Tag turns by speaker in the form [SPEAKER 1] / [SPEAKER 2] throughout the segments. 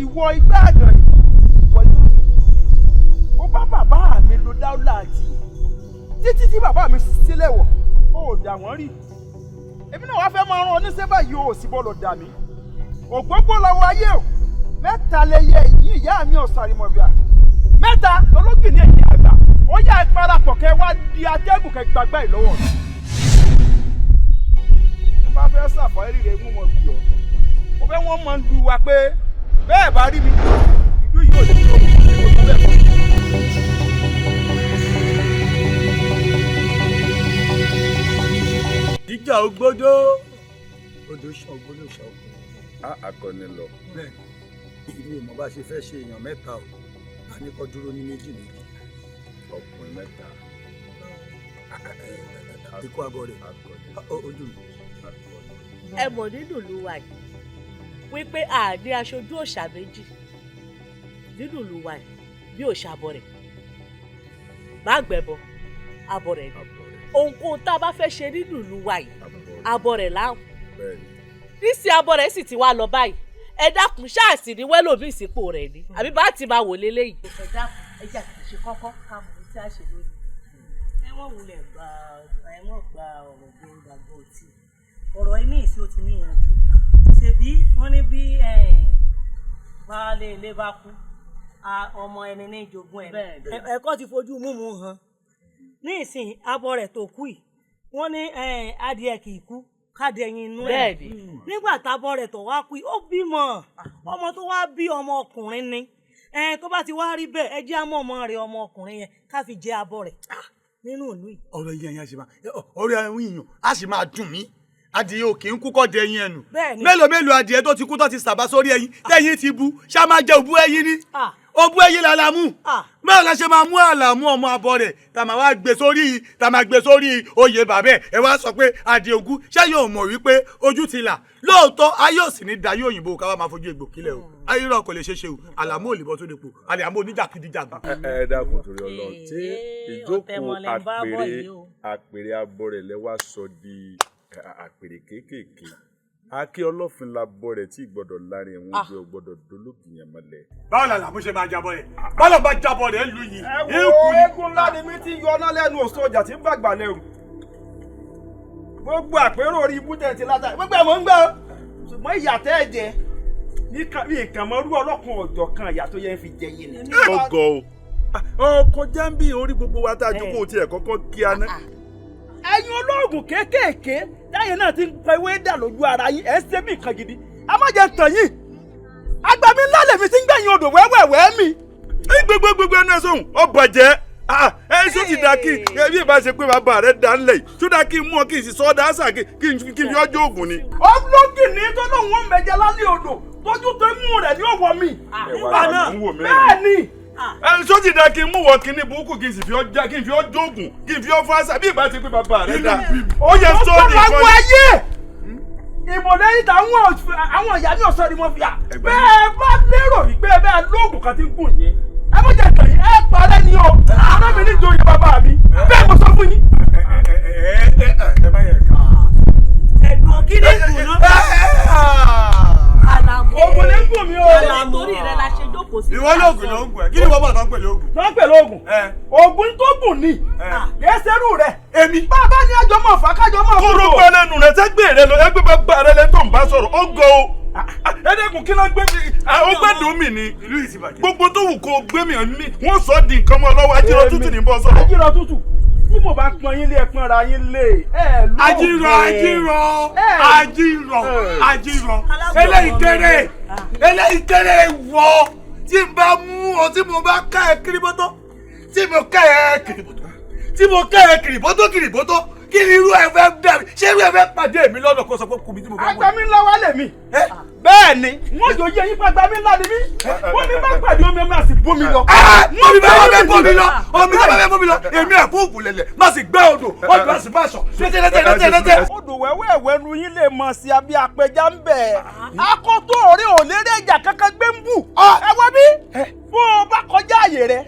[SPEAKER 1] Ìwọ igbá àdàn, ìwọ yóò ó bá bàbá mi lo dáúlà àti títí tí bàbá mi sílẹ̀ wọ̀, ó dà wọ́n rí. Èmi náà wá fẹ́ máa rán oníṣẹ́ báyìí, ó sì bọ́ọ̀lù dà mí. Ògbógbó lọ́wọ́ ayé o, mẹ́ta lẹyẹ yìí, ìyá mi ọ̀sàrìmọ̀bíà, mẹ́ta lọ́lọ́gìnì ẹ̀yìn àgbà. Ó yá, ẹ parapọ̀ kẹ́ wá di atẹ́gùn, kẹ́ gbàgbá ẹ̀ lọ́wọ́ mi. Ẹ bá fẹ́ ṣàfárí rẹ̀ mú wọn bì ọ́, mo fẹ́ wọ́n máa ń lu wa pé bẹ́ẹ̀ bá rí mi, ìlú yìí ò lè tó òun bẹ́ẹ̀ fún mi.
[SPEAKER 2] Ìjà ògbódó, odò ṣàn, ògbódò ṣàn òkun.
[SPEAKER 3] Á akọni lọ.
[SPEAKER 2] Bẹ́ẹ̀ ìlú ìmọ̀ bá ṣe fẹ́ ṣe, èèyàn mẹ́ta o, a ní kó dúró ní méjì méjì.
[SPEAKER 3] Ọkùnrin mẹ́ta.
[SPEAKER 2] Ikú abọ́ rẹ̀ ojú mi.
[SPEAKER 4] Ẹ mọ̀ nínú ìlú wa yìí wípé a ní aṣojú òòṣà méjì nínú ìlú wa yìí bí òòṣà abọrẹ̀ bá gbẹ̀bọ abọrẹ̀ ni. Ohunkóhun tá a bá fẹ́ ṣe nínú ìlú wa yìí, abọrẹ̀ láwọn nísìnyí. Abọrẹ̀ sì ti wá lọ báyìí. Ẹ dákun, ṣáàsì ní wẹ́lòmíì sípò rẹ̀ ni, àbí bá ti máa wò léléyìí. Ẹ dákun, ẹ jẹ́ àtúnṣe kọ́kọ́ ká mọ̀ ohun tí a ṣe lónìí.
[SPEAKER 5] Ẹ wọ́n wulẹ̀ gba, ẹ wọ́n gba ọ̀rọ̀ bí gbàgbọ́ òtí ọ̀rọ̀ inú ìsìn ó ti níyànjú. Ṣèbí wọ́n ní bí baálé ilé bá kú, ọmọ ẹni ní jogún ẹni. Ẹ̀kọ́ ti fojú múmu hàn ní ìsìn abọ́ rẹ̀ tó kú yìí. Wọ́n ní adìẹ kì í kú káàdì ẹyin inú ẹ̀. Nígbà tábọ̀ rẹ̀ tó wá kú yìí, ó bímọ, ọmọ tó wá bí ọmọ ọkùnrin ni. Tó bá ti wá rí bẹ́ẹ̀, ẹ jẹ́ àmọ́ ọmọ rẹ̀, ọmọ ọkùnrin yẹn, ká fi jẹ abọ́ rẹ̀ nínú ìlú yìí.
[SPEAKER 2] Ọ̀rọ̀ yẹn yẹn ṣe máa, ọ̀rọ̀ ẹ̀yìn á sì máa dùn mí. Adìyẹ ò kì í kú kọ́ di ẹyin ẹnu. Mélòó mélòó adìyẹ tó ti kú, tó ti sàbá sórí ẹyin, tẹ́yin ti bu, ṣá máa jẹ òbú ẹyin ni? Òbú ẹyin làlámù. Báwo la ṣe máa mú àlàmú ọmọ abọ rẹ̀, tá máa wá gbé sórí, tá máa gbé sórí oyè bàbẹ́ ẹ? Wá sọ pé adìyẹ ògún, ṣé yóò mọ̀ wípé ojú ti là lóòótọ́? Ayé òsì ní dayé òyìnbó ká wá máa fojú egbò kílẹ̀ o. Ayé rọ̀, kò lè ṣeé ṣe o. Àlàmú ò lè bọ́ sóde po, àlàmú oníjàkidìjàgbọ̀n.
[SPEAKER 3] Ẹ dákun, torí Ọlọ́run, tí ìjókòó àpèrè àpèrè abọ rẹ̀ lẹ wá sọ di àpèrè kéékèèké. Akí ọlọ́fin la bọ rẹ̀ tí gbọ́dọ̀ lárin ẹ̀wọ̀n gbé ọ gbọ́dọ̀ dológìyàn mọ́lẹ̀.
[SPEAKER 2] Báwo la làmú ṣe máa jábọ̀ rẹ̀? Báwo bá jábọ̀ rẹ̀ lù yìí?
[SPEAKER 1] Ẹ wo, eégún ńlá ni mi ti yọ ọ́nà lẹ́nu òṣòjà tí ń bàgbà lẹ́rù. Gbogbo àpérò orí ibú tẹ̀ ti látà, gbogbo ẹ̀ mọ̀ ń gbọ́, ṣùgbọ́n ìyà tẹ́ ẹ jẹ ní nǹkan mọ́ rú ọlọ́kun ọ̀jọ̀ kan, ìyà tó yẹ ń fi jẹ yín ni.
[SPEAKER 3] Ọgọ o, ọkọ jambi orí gbogbo wa tá a jókòó tiẹ̀ kọ́kọ́ kí a ná.
[SPEAKER 1] Ẹ̀yin olóògùn kéékèèké táyà náà ti ń pa ewé dà lójú ara yín, ẹ̀ ń ṣe bí nǹkan gidi. A má jẹ tàn yín, agbami ńlá lèmi ti ń gbẹ̀yìn odò wẹ́wẹ́wẹ́ mi.
[SPEAKER 3] Gbogbo gbogbo ẹnu ẹ sọ̀hún, ọ bàjẹ́. Ẹ ṣó ti da kí bí ìbá ṣe pé bàbá rẹ dá ńlẹ̀ yìí, ṣó da kí n mú ọ kí n sì sọ ọ́ dáṣà kí n fi ọjọ́ ògùn ni.
[SPEAKER 1] Ọlọ́gìnní tó lóun ó mẹjẹ lálẹ́ odò, tójú tó mú rẹ̀ ní òwò mi.
[SPEAKER 3] Nígbà náà
[SPEAKER 1] bẹ́ẹ̀ ni.
[SPEAKER 3] Ṣó ti da kí n mú wọ kíní burúkú, kí n sì fi ọ já, kí n fi ọ jóògùn, kí n fi ọ fásá, bí ìbá ti pé bàbá rẹ dá. Ó yẹ
[SPEAKER 1] Ó
[SPEAKER 3] sọ
[SPEAKER 1] tó
[SPEAKER 3] ní
[SPEAKER 1] lágbo
[SPEAKER 3] ìkọ́ni.
[SPEAKER 1] Ayé ìmọ̀lẹ́ yìí táwọn àwọn ìyá mi ọ̀sán ni mo fi à. Bẹ́ẹ̀ bá lérò wípé bẹ́ẹ̀ lóògùn kan ti ń gùn yín, ẹ má jẹ́ tàn yín, ẹ parẹ́ ni o. Ọ̀rẹ́ mi ní ìjòyè bàbá mi, bẹ́ẹ̀ mo sọ fún yín.
[SPEAKER 2] Ẹ bá yẹ ká.
[SPEAKER 5] Ẹ̀gbọ́n, kí ni gùn náà?
[SPEAKER 4] Àlàmú.
[SPEAKER 1] Oògùn ní gùn mi o.
[SPEAKER 4] Àlàmú, torí rẹ la ṣe jókòó sí.
[SPEAKER 2] Ìwọ lóògùn ló ń gùn ẹ, kí ni wọ́n bọ̀ tó ń pè lóògùn?
[SPEAKER 1] Tó ń pè lóògùn, oògùn tó gùn ni kìí ṣerú rẹ̀.
[SPEAKER 2] Èmi.
[SPEAKER 1] Bàbá ní àjọ mọ̀ fà kájọ mọ̀
[SPEAKER 3] Kóró gbọ́ lẹ́nu rẹ̀, sẹ́gbẹ́ rẹ lọ ẹgbẹ́ bàbá rẹ lẹ́ tó ń bá sọ̀rọ̀, ó gọ o. Ẹ dẹ́kun, kí ló gbé mi? Ó gbẹ́dùn mi ni.
[SPEAKER 2] Ìlú yìí ti bàjẹ́.
[SPEAKER 3] Gbogbo tó wù kó gbé mi ní wọ́n sọ di nǹkan mọ́ lọ́wọ́. Ajírọ̀ tútù ní bọ́ sọ̀rọ̀.
[SPEAKER 1] Ajírọ̀ tútù tí mo bá pọn yín lé, ẹ pọn ra yín lé ẹ lóògùn.
[SPEAKER 2] Ajírọ̀, ajírọ̀, ajírọ̀, ajírọ̀, eléyìí kéré, eléyìí kéré. Wọ tí n bá mú ọ, tí mo bá ká ẹ kiribótó, tí mo ká ẹ kiribótó, tí mo ká ẹ kiribótó kiribótó, kí ni irú ẹ fẹ́ dà mí? Ṣé irú ẹ fẹ́ pàdé mi lọ́nà kó sọ pé kùmí tí mo fẹ́ wọ̀?
[SPEAKER 1] Agbami ńlá wa lèmi. Bẹ́ẹ̀ ni wọ́n jọ yé yín pé agbami ńlá ni mí. Wọ́n mi bá pàdé omi, omi àti bómi lọ.
[SPEAKER 2] Omi bá fẹ́ bómi lọ, omi bá fẹ́ bómi lọ, èmi ẹ̀ fún ògùnlẹ̀lẹ̀ má sì gbẹ́ odò, odò á sì má sọ tẹ́tẹ́tẹ́tẹ́tẹ́.
[SPEAKER 1] Odò wẹ́wẹ́wẹ́ nu yín lè mọ̀ sí abí apẹja ń bẹ̀. Akoto òré ò lérè ìjà kankan gbé ń bù. Ẹ wọ bí bó o bá kọjá àyè rẹ,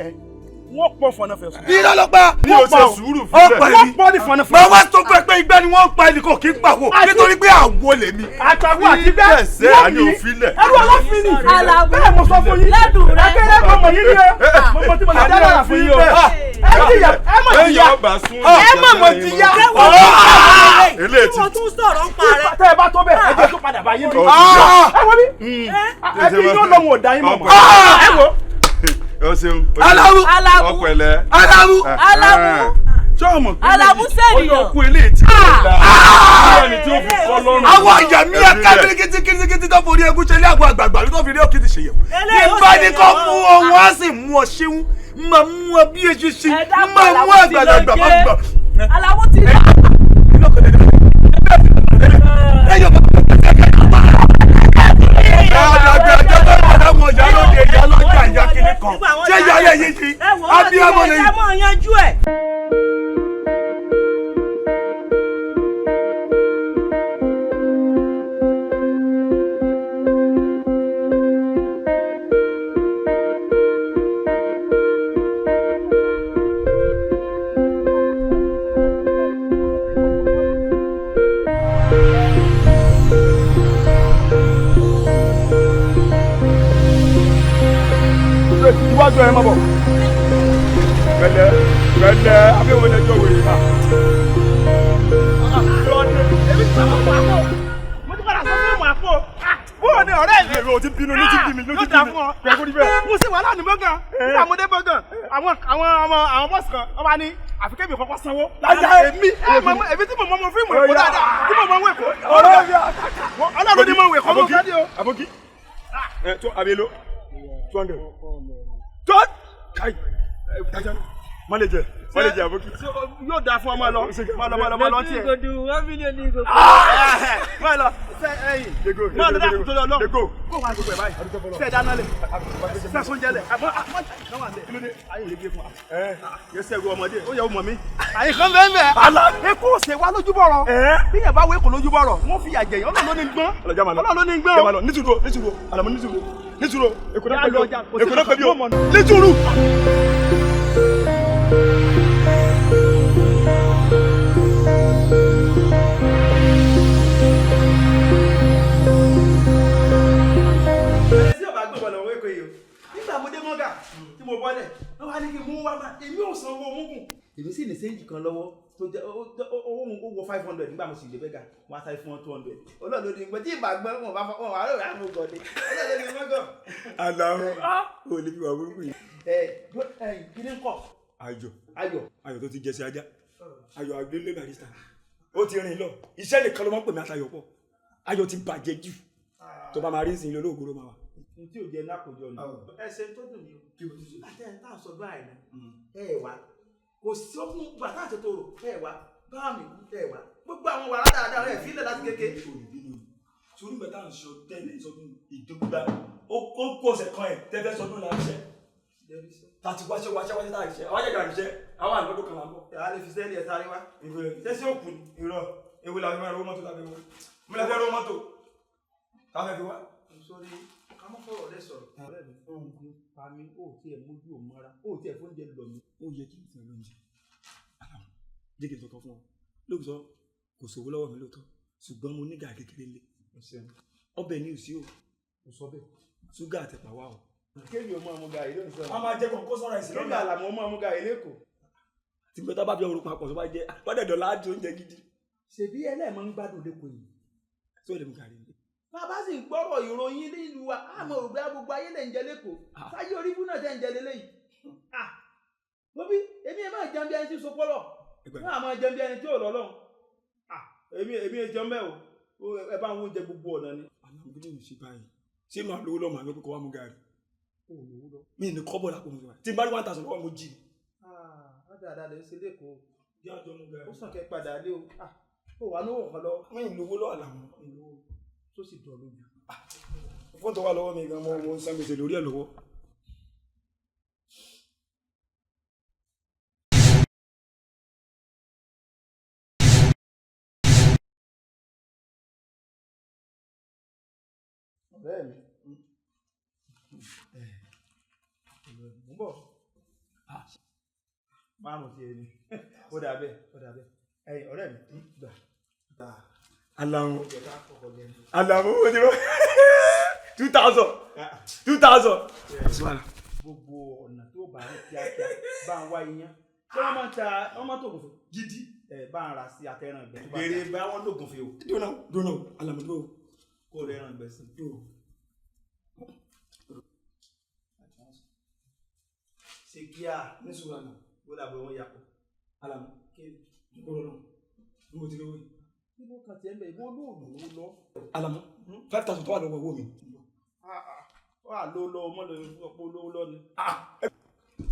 [SPEAKER 1] wọ́n pọ̀ fọnà fẹ́ sùn.
[SPEAKER 2] Irọ́ ló pa.
[SPEAKER 3] Ní o ṣe sùúrù fílẹ̀.
[SPEAKER 2] Ọ̀pọ̀
[SPEAKER 1] Wọ́n pọ̀ ní fọnà fẹ́
[SPEAKER 2] Màá wá sọ fún ẹ pé igbá ni wọ́n ń pa ẹnì kan kì í pàwọ́ nítorí pé àwo lèmi.
[SPEAKER 1] Àtàwọn àti bẹ́ẹ̀
[SPEAKER 3] Fílẹ̀ àní òfilẹ̀.
[SPEAKER 1] Ẹrú ọlọ́fin ni.
[SPEAKER 4] Àlàmú.
[SPEAKER 1] Bẹ́ẹ̀ mo sọ fún yín.
[SPEAKER 4] Lẹ́dùn rẹ.
[SPEAKER 1] Akẹ́rẹ́ ọmọ yín ni o. Mo mọ tí mo lè dá lára fún yín o. Ẹ jìyà ẹ mọ̀ jìyà.
[SPEAKER 3] Ẹ̀yìn ọba sún.
[SPEAKER 1] Ẹ mọ̀ mọ̀ jìyà.
[SPEAKER 3] Eléyìí
[SPEAKER 4] Tí wọ́n tún sọ̀rọ̀ ń pa rẹ.
[SPEAKER 1] Tẹ́ ẹ bá tó bẹ́ẹ̀ ẹ jẹ́ tó padà bá yín bí. Ẹ wọ bí. Ẹbí yóò lọ wọn ò dá yín mọ̀ mọ́. Ẹ wo.
[SPEAKER 3] O ṣeun.
[SPEAKER 2] Aláwo.
[SPEAKER 4] Aláwo.
[SPEAKER 3] Ọpẹlẹ.
[SPEAKER 2] Aláwo.
[SPEAKER 4] Aláwo.
[SPEAKER 3] Sọ́ọ̀mù.
[SPEAKER 4] Aláwo sẹ́niyàn.
[SPEAKER 3] Ó yọ kú eléyìí tí kò dáa. Ẹni tí ó fi kọ́ lọ́rùn.
[SPEAKER 2] Àwọn àyà mi ẹ̀ka kirikiti tó forí egún ṣe ilé àgọ́ àgbààgbà ló tó fi rí òkìtì ṣèyẹ̀wò.
[SPEAKER 4] Eléyìí ó
[SPEAKER 2] Ìbá ní
[SPEAKER 4] ṣèyàn
[SPEAKER 2] kò
[SPEAKER 4] o.
[SPEAKER 2] mú ohun á sì mú ọ ṣéwú, máa mú ọ bí eṣinṣin,
[SPEAKER 4] Ẹ dákun,
[SPEAKER 2] máa mú
[SPEAKER 4] Aláwo ti lọ
[SPEAKER 2] àgbàlagbà máa
[SPEAKER 4] jẹ́.
[SPEAKER 2] gbà.
[SPEAKER 4] Aláwo ti lọ.
[SPEAKER 2] Àdàgbà ẹjọ́ tó wà láwọn ìyá lóde ìyá lọ́jà ìyá kìíní kan. Ṣé ìyá ayé yìí ti?
[SPEAKER 4] Ẹ wò ó ti
[SPEAKER 2] Abiyamọ lè
[SPEAKER 4] ẹ mọ̀ yanjú ẹ̀.
[SPEAKER 1] Iwájú ẹ mọ̀ bọ̀.
[SPEAKER 3] Pẹ̀lẹ́ pẹ̀lẹ́ abéwọlé ẹjọ́ wèrè náà.
[SPEAKER 1] Èmi ti sọ fún àpò. Mo ti padà sọ fún àpò. Bóò ni ọ̀rẹ́ mi.
[SPEAKER 3] Èrò ti bínú ló ti bí mi ló ti
[SPEAKER 1] Yóò dà
[SPEAKER 3] bí mi.
[SPEAKER 1] fún ọ.
[SPEAKER 3] Pẹ̀lú bẹ́ẹ̀.
[SPEAKER 1] Mo ṣe wàhálà ní bọ́gàn. Nígbà mo dé bọ́gàn, àwọn àwọn ọmọ àwọn bọ́ọ̀sì kan, wọ́n bá ní àfi kébì kọ́kọ́ sanwó.
[SPEAKER 2] Láyé.
[SPEAKER 1] Èmi èmi tí mo mọ ọmọ fíìmù Èkó dáadáa, tí mo mọ ọmọ Èkó.
[SPEAKER 2] Ọ̀rẹ́ mi
[SPEAKER 1] Ọlọ́run ni mo wò Èkó mọ́ sáré o.
[SPEAKER 3] Aboki. Ẹ tó abelo 200. Tó kai. Tajà má lè jẹ má lè jẹ aboki.
[SPEAKER 1] Yóò dáa fún ọmọ lọ. Má lọ má lọ má lọ tiẹ̀. Má lọ ṣe ẹyìn. Má lọ dákun tó lọ lọ.
[SPEAKER 3] Lego.
[SPEAKER 1] Kó wàá gbogbo ẹ̀ báyìí. Ṣé ẹ dáná lẹ̀? Ṣé ẹ sóúnjẹ lẹ̀? Àmọ́ àmọ́ kan wà lẹ̀. Ayé lè gbé fún wa. Yóò ṣẹ́gun ọmọdé, ó yẹ ọmọ mi. Àyè kan bẹ́ẹ̀ bẹ́ẹ̀. Èkó ṣe wá lójúbọ̀rọ̀. Bí yẹn bá wé kò lójúbọ̀rọ̀, wọ́n fi àjẹyàn. Ọlọ́run ló ní gbọ́n.
[SPEAKER 3] Ọlọ́jà máa lọ.
[SPEAKER 1] Ọlọ́run ló ní gbọ́n.
[SPEAKER 3] Jẹ́ máa lọ nísùúrù nísùúrù Àlàmú nísùúrù nísùúrù Èkó náà pẹ̀lú
[SPEAKER 1] Ọjà, kò sí
[SPEAKER 3] Èkó náà pẹ̀lú
[SPEAKER 1] kankan, mọ̀
[SPEAKER 3] nísùúrù.
[SPEAKER 1] Ẹni tí ọba gbé bọ̀lọ̀ wé koyè o. Nígbà mo dé mọ́gà tí mo bọ́lẹ̀, wọ́n wá ní kí n mú wá máa, èmi ò sanwó mugun. Èmi sì ní séǹjì kan lọ́wọ́ tó jẹ́ owó mu ó wọ 500 nígbà mo sì dé bẹ́gà, wọ́n á sáré fún wọn 200. Ọlọ́run ló ní gbọ́n tí ìbá gbọ́n wọn bá fọ́ wọn wà lórí àwọn gọ̀dẹ̀. Ọlọ́run ló ní mọ́gàn.
[SPEAKER 3] Àlàmú ò lè fi wà burúkú yìí.
[SPEAKER 1] Ẹ ẹ kí ni ń kọ̀?
[SPEAKER 3] Ayọ̀
[SPEAKER 1] Ayọ̀.
[SPEAKER 3] Ayọ̀ tó ti jẹ sí ajá Ayọ̀ agbélé barista ó ti rìn lọ iṣẹ́ nìkan ló máa ń pè mí àtayọ̀ pọ̀ Ayọ̀ ti bàjẹ́ jù tó bá máa rí ìsìn ilé olóògùn ló máa wà.
[SPEAKER 1] N tí ò jẹ ní àkójọ ni. Ẹsẹ̀ tó dùn mí o. Àti ẹ̀ tá à ń sọ báyìí ni ẹ wá. Kò sí ọkùn gbà tá à ń ṣètò rò ẹ wá. Báà mi ẹ wá. Gbogbo àwọn wàrà dáadáa rẹ̀ fílẹ̀ láti kéke.
[SPEAKER 2] Sórí ìgbà tá à ń sọ tẹ́lẹ̀ sọdún ìdókògbà ó kó ọ̀sẹ̀ kan ẹ̀ tẹ́fẹ́ sọdún là ń ṣe. Tàti wáṣẹ́ wáṣẹ́ wáṣẹ́ tá à ń ṣe àwọn àjẹgà ń ṣe àwọn àlọ́dún kan là ń bọ̀.
[SPEAKER 1] Ẹ á lè fi sẹ́ẹ̀lì ẹ̀ sáré wá.
[SPEAKER 2] Ṣé òkú ni? Irọ́ ewu la fi máa rówó mọ́tò tàbí wọ́n. Mo la fẹ́ rówó mọ́tò tàbí fi wá.
[SPEAKER 1] Sórí ká mọ́ fọ̀rọ̀ rẹ sọ̀rọ̀. Ọ̀rẹ́ mi ó ń gun pa mí ó tiẹ̀ mójú ò mọ́ra ó tiẹ̀ fóúnjẹ lọ mí.
[SPEAKER 2] Ó yẹ kí n fún ẹ lóúnjẹ. Àlàmú jẹ́ kí n sọ̀kan fún ọ. Lóòótọ́ kò sówó lọ́wọ́ mi lóòótọ́ ṣùgbọ́n mo ní gàrí kékeré lé. Ọbẹ̀ ni ò sí o.
[SPEAKER 1] Kò sọ bẹ́ẹ̀.
[SPEAKER 2] Ṣúgà àtẹ̀pà wà o.
[SPEAKER 1] Kéèmì ò mọ ọmọ gàrí ló ń sọ.
[SPEAKER 2] A máa jẹ kọ̀ǹkó sọ̀rọ̀ ìsìn
[SPEAKER 1] Kéèmì àlàmú ọmọ ọmọ gàrí lẹ́kọ̀ọ́.
[SPEAKER 2] Tí mo tá bá fi ọrùn papọ̀ tó bá jẹ́ bá dẹ̀ dọ̀la á di oúnjẹ gidi.
[SPEAKER 1] Ṣèbí ẹlẹ́ẹ̀mọ́ ń gbádùn lẹ́kọ̀ọ́ yìí.
[SPEAKER 2] Ṣé o lè mú gàrí ni?
[SPEAKER 1] Bàbá sì ń gbọ́rọ̀ ìròyìn nílùú wa, àmọ́ ògbé gbogbo ayé lè ń jẹ lẹ́kọ̀ọ́. Sáyé orí fún náà tẹ́ ń jẹ lélẹ́yìí. Bóbí èmi ẹ̀ máa jẹun bí ẹni tí ń so pọ́lọ̀. Wọ́n á máa jẹun bí ẹni tí ò lọ́lọ́run. Èmi èmi ẹ̀ jẹun bẹ́ẹ̀ o, ẹ bá ń oúnjẹ gbogbo ọ̀nà ni.
[SPEAKER 2] Àlàmú kí ni ṣe báyìí? Ṣé màá lówó lọ́mọ àmì kókó wá mú gàrí?
[SPEAKER 1] Ó lówó lọ.
[SPEAKER 2] Mi ní kọ́bọ̀ lápò mi wá. Tí n bá rí 1000 lọ́wọ́ mo jí.
[SPEAKER 1] Wọ́n ti àdá lè ṣe lẹ́kọ̀ọ́.
[SPEAKER 2] Yá jọ mú gàrí.
[SPEAKER 1] Ó sàn kẹ́ padà lé o. Ó wà lówó kan lọ.
[SPEAKER 2] Mi ì lówó lọ́wọ́ Àlàmú.
[SPEAKER 1] Tó sì dọ̀ lójú.
[SPEAKER 2] Fóònù tó wà lọ́wọ́ mi gan mo ń san gbèsè lórí ẹ̀ lọ́wọ́.
[SPEAKER 1] Ọ̀rẹ́ mi. Mo ń bọ̀. Márùn ti ẹni. Ó dà bẹ́ẹ̀, ó dà bẹ́ẹ̀. Ẹ̀yin ọ̀rẹ́ mi, gbà.
[SPEAKER 2] Alamu Alamu mo ti rọ 2000 2000.
[SPEAKER 1] Gbogbo ọ̀nà tó bá rí kíákíá bá ń wá iyán. Ṣé wọ́n máa ń ta wọ́n máa ń tògùn fún?
[SPEAKER 2] Gidi.
[SPEAKER 1] Ẹ bá ń ra sí àtẹ̀ràn ìgbẹ́. Béèrè bá wọn lògùn fi o.
[SPEAKER 2] Dúnà dúnà Alamu dúró.
[SPEAKER 1] Kó o lè ràn ìgbẹ́ sí. Ṣé kíá?
[SPEAKER 2] Ní sùúrù àná.
[SPEAKER 1] Bó dàbọ̀ wọn yàpọ̀.
[SPEAKER 2] Alamu kí dúró náà bí mo ti lówó yìí.
[SPEAKER 1] Ibo kan tiẹ̀ ń bẹ̀, ibo olóòlù ló lọ.
[SPEAKER 2] Alamu 5000 tó wà lọ́wọ́ owó mi.
[SPEAKER 1] Wà á ló lọ mọ́ lọ ọ̀pọ̀ olówó lọ ni.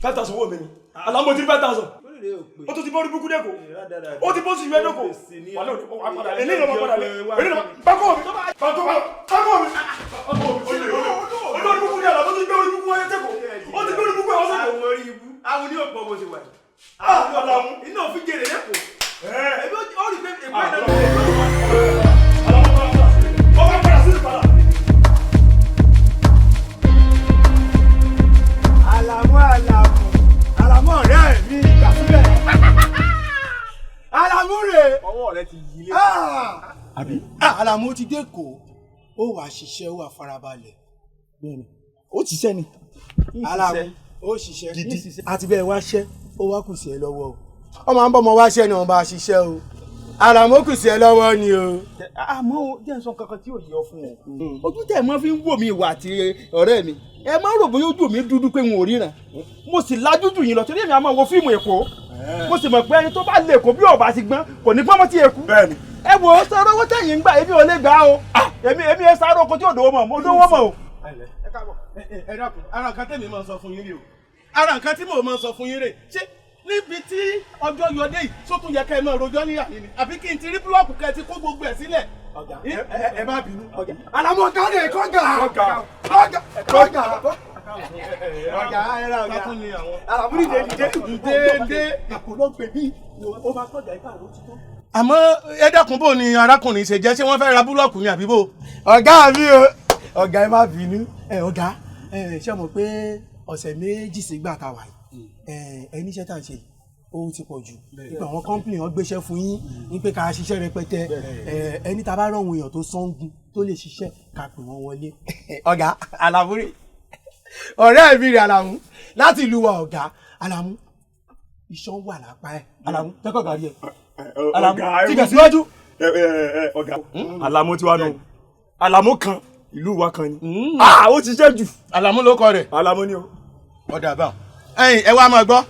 [SPEAKER 2] 5000 owó mi ni. Alamu mo ti rí 5000. Ó tún ti bọ́ orí burúkú dẹ́kọ̀. Ó ti bọ́ sí ìwé dẹ́kọ̀. Wà lóòrè ó wà padà eléyìí ló máa padà lé. Eléyìí ló máa bákọ́ mi. Bákọ́ mi. Bákọ́ mi. Olórí burúkú ni Alamu ti gbé orí burúkú wáyé tẹ́kọ̀. Ó ti gbé orí burúkú wáyé sẹ́kọ̀.
[SPEAKER 1] Àwọn orí ibú. Àwọn ní ọ̀pọ̀ bó ṣe wà yìí.
[SPEAKER 2] Alamu.
[SPEAKER 1] Iná òfin jèrè lẹ́kọ̀ọ́. Ebi ó rí pé èkó iná ló
[SPEAKER 2] Ọba padà sí ìpadà.
[SPEAKER 6] Àlàmú Àlàmú Àlàmú ọ̀rẹ́ mi ìgbà síbẹ̀. Àlàmú rè.
[SPEAKER 1] Ọwọ́ rẹ ti yí lé.
[SPEAKER 2] Àbí?
[SPEAKER 6] Àlàmú ti dé Èkó, ó wàá ṣiṣẹ́, ó wàá farabalẹ̀.
[SPEAKER 1] Bẹ́ẹ̀ni, ó ṣiṣẹ́ ni.
[SPEAKER 6] Àlàmú ó ṣiṣẹ́ gidi. Àti bẹ́ẹ̀ wá ṣẹ́, ó wá kù sí ẹ lọ́wọ́ o. Ọmọ à ń bọ̀ ọmọ wá ṣẹ́ ni wọ́n bá ṣiṣẹ́ o. Àlàmú kù sí ẹ lọ́wọ́ ni o.
[SPEAKER 1] Àmọ́ o jẹ́ n sọ kankan tí ò yẹ ọ fún ọ. Ojú tẹ̀ mọ́ fi ń wò mí ìwà àti ọ̀rẹ́ mi. Ẹ má rò bóyá ojú mi dúdú pé n ò ríran. Mo sì lajú jù yín lọ torí èmi á máa wo fíìmù Èkó. Mo sì mọ̀ pé ẹni tó bá lè kó bí ọ̀bá ti gbọ́n kò ní gbọ́n mọ́ tí eku.
[SPEAKER 2] Bẹ́ẹ̀ni.
[SPEAKER 1] Ẹ wo sọ̀rọ̀ owó tẹ̀yìn ń gbà èmi ò lè gbà o. Èmi èmi ẹ sáré oko tí ò dówó mọ̀, mo dówó mọ̀ o.
[SPEAKER 6] Ẹ káàbọ̀. Ẹ dákun, ara nǹkan tẹ̀mí máa ń sọ fún yín rè o. Ara nǹkan tí mò ń sọ fún yín rè. Ṣé níbi tí ọjọ́ yọdé yìí tó tún yẹ kẹ́ ẹ máa rojọ́ níyà yìí ni àbí kí n ti rí búlọ́ọ̀kù kẹ́ ẹ ti kó gbogbo ẹ̀ sílẹ̀.
[SPEAKER 2] Ọ̀gá ẹ má bínú.
[SPEAKER 6] Àlàmú ọ̀gá rẹ̀ kọ́gà kọ́gà kọ́gà ọ̀gá ẹ̀rọ ọ̀gá Àlàmú dìde dìde dìde àkó ló gbé bí ó máa kọ́gà ipá àwọn ti tó.
[SPEAKER 7] Àmọ́ ẹ dákun, bò ní arákùnrin ṣe jẹ́, ṣé wọ́n fẹ́ ra búlọ́ọ̀kù ni àbí bò.
[SPEAKER 6] Ọ̀gá mi o, ọ̀gá ẹ má bínú. Ẹ ọ̀gá ẹ ṣe mọ̀ pé ọ̀sẹ̀ méjì sígbà tá a wà yìí ẹ níṣẹ́ tá à ń ṣe ó ti pọ̀ jù nípa àwọn kọ́ńpìnì wọn gbéṣẹ́ fún yín ní pé ká ṣiṣẹ́ rẹpẹtẹ ẹni tá a bá rọ̀hún èèyàn tó sángun tó lè ṣiṣẹ́ ká pè wọ́n wọlé. Ọ̀gá Àlàmú rè ọ̀rẹ́ mi rè Àlàmú láti ìlú wa. Ọ̀gá Àlàmú iṣan wà lápá ẹ̀. Àlàmú tẹ́kọ̀ gàrí ẹ̀. Àlàmú ti gẹ̀ síwájú.
[SPEAKER 2] Ọ̀gá Àlàmú tiwa nù. Àlàmú kan ìlú wa kan ni. Ó ti ṣiṣẹ́ jù.
[SPEAKER 7] Àlàmú ló kọ rẹ̀.
[SPEAKER 2] Àlàmú ni o.
[SPEAKER 7] Ọ̀dà àbá ẹ̀yin ẹ wá máa gbọ́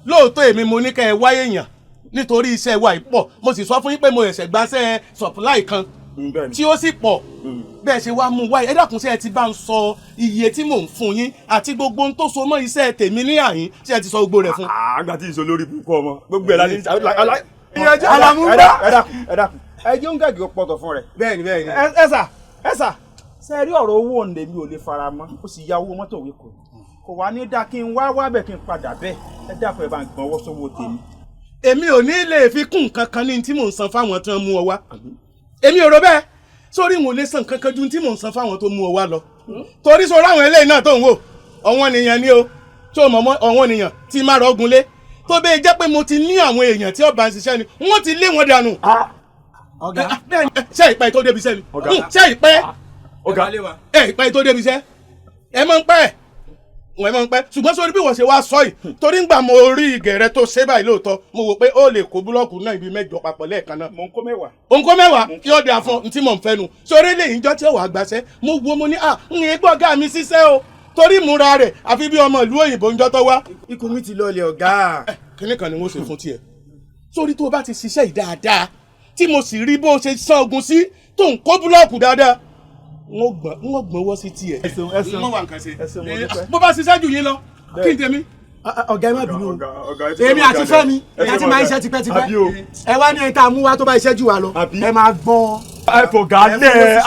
[SPEAKER 7] lóòótọ́ èmi mo ní kẹ́ ẹ wáyé èèyàn nítorí iṣẹ́ wa yìí pọ̀, mo sì sọ fún yín pé mo ṣẹ̀ṣẹ̀ gbaṣẹ́ supply kan tí ó sì pọ̀ bẹ́ẹ̀ ṣe wá mú wáyé. Ẹ dákun, ṣé ẹ ti bá ń sọ iye tí mò ń fún yín àti gbogbo ohun tó so mọ́ iṣẹ́ tèmi ní àyín, ṣé ẹ ti sọ gbogbo rẹ̀ fún.
[SPEAKER 2] Àgbà tí ìṣó lórí burúkú ọmọ gbogbo ẹ̀ láti.
[SPEAKER 6] Àlàmú
[SPEAKER 1] ẹ dákun ẹ dákun ẹ jẹ́ ń gàgé pọ̀tọ̀ fún rẹ̀.
[SPEAKER 6] Bẹ́ẹ̀ni bẹ́ẹ̀ni.
[SPEAKER 1] Ẹ sà ẹ sà ṣe rí ọ̀rọ̀ owó òǹdè mi ò lè fara mọ́, ó sì ya owó mọ́tò wí kò kò wá ní dá kí n wá wá bẹ́ẹ̀ kí n padà bẹ́ẹ̀. Ẹ dákun ẹ bá ń gbọ́n ọwọ́ sówó tèmi.
[SPEAKER 7] Èmi ò ní lè fi kún nǹkan kan ní tí mò ń san fáwọn tí wọ́n mú ọ wá. Èmi ò rò bẹ́ẹ̀ sórí n ò lè san nǹkan kan ju tí mò ń san fáwọn tó mú ọ wá lọ. Torí sórí àwọn eléyìí náà tó ń wò ọ̀wọ́n nìyẹn ni o tó mọ̀ ọ̀wọ́n nìyẹn tí má rọ́gùn lé tó bẹ́ẹ̀ jẹ́ pé mo ti ní àwọn èèyàn tí ọba ń ṣiṣẹ́ ni wọ́n ti lé wọn dànù.
[SPEAKER 6] Ọ̀gá
[SPEAKER 7] ṣé ìpẹ́ tó débi iṣẹ́ mi ṣé ìpẹ́ ẹ ìpẹ́ tó débi iṣẹ́ ẹ mọ̀ ń pẹ́ wọ́n mọ̀ ń pẹ́ ṣùgbọ́n sórí bí wọ́n ṣe wá sọ yìí torí ńgbà mo rí ìgẹ̀rẹ́ tó ṣe báyìí lóòótọ́ mo wò pé ó lè kó búlọ́ọ̀kù náà ibi mẹ́jọ papọ̀ lẹ́ẹ̀kan náà.
[SPEAKER 1] Mò ń kó mẹ́wàá.
[SPEAKER 7] Ò ń kó mẹ́wàá kí ó dáa fún un tí mò ń fẹ́nu sórí lè yíjọ́ tí ó wàá gbaṣẹ́ mo wo mo ní à ń yẹn gbọ́ ọ̀gá mi ṣiṣẹ́ o torí ìmúra rẹ̀ àfi bí ọmọ ìlú òyìnbó ń jọ́ tó wá.
[SPEAKER 6] Ikùn mi ti lọlẹ̀ ọ̀gá.
[SPEAKER 7] Kíní kan ni wọ́n ṣe fún tiẹ̀ sórí tó o bá ti ṣiṣẹ́ yìí dáadáa tí mo sì rí bó ṣe sán ogun sí tó ń kó búlọ́ọ̀kù dáadáa wọ́n gbọ́n wọ́ sí tiẹ̀.
[SPEAKER 1] Ẹ̀sùn ẹ̀sùn
[SPEAKER 7] wọ́n wà nǹkan ṣe.
[SPEAKER 1] Ẹ̀sùn mo dúpẹ́.
[SPEAKER 7] Bó bá ṣiṣẹ́ jù yín lọ kí n tèmi.
[SPEAKER 6] Ọ̀gá ẹ má bínú o, èmi àti Fẹ́mi ẹ ti máa ń ṣe tipẹ́tipẹ́ ẹ wá ní ẹni tá a mú wá tó bá iṣẹ́ jù wá lọ ẹ máa gbọ́n.
[SPEAKER 2] Ẹ fọ̀gá lẹ̀.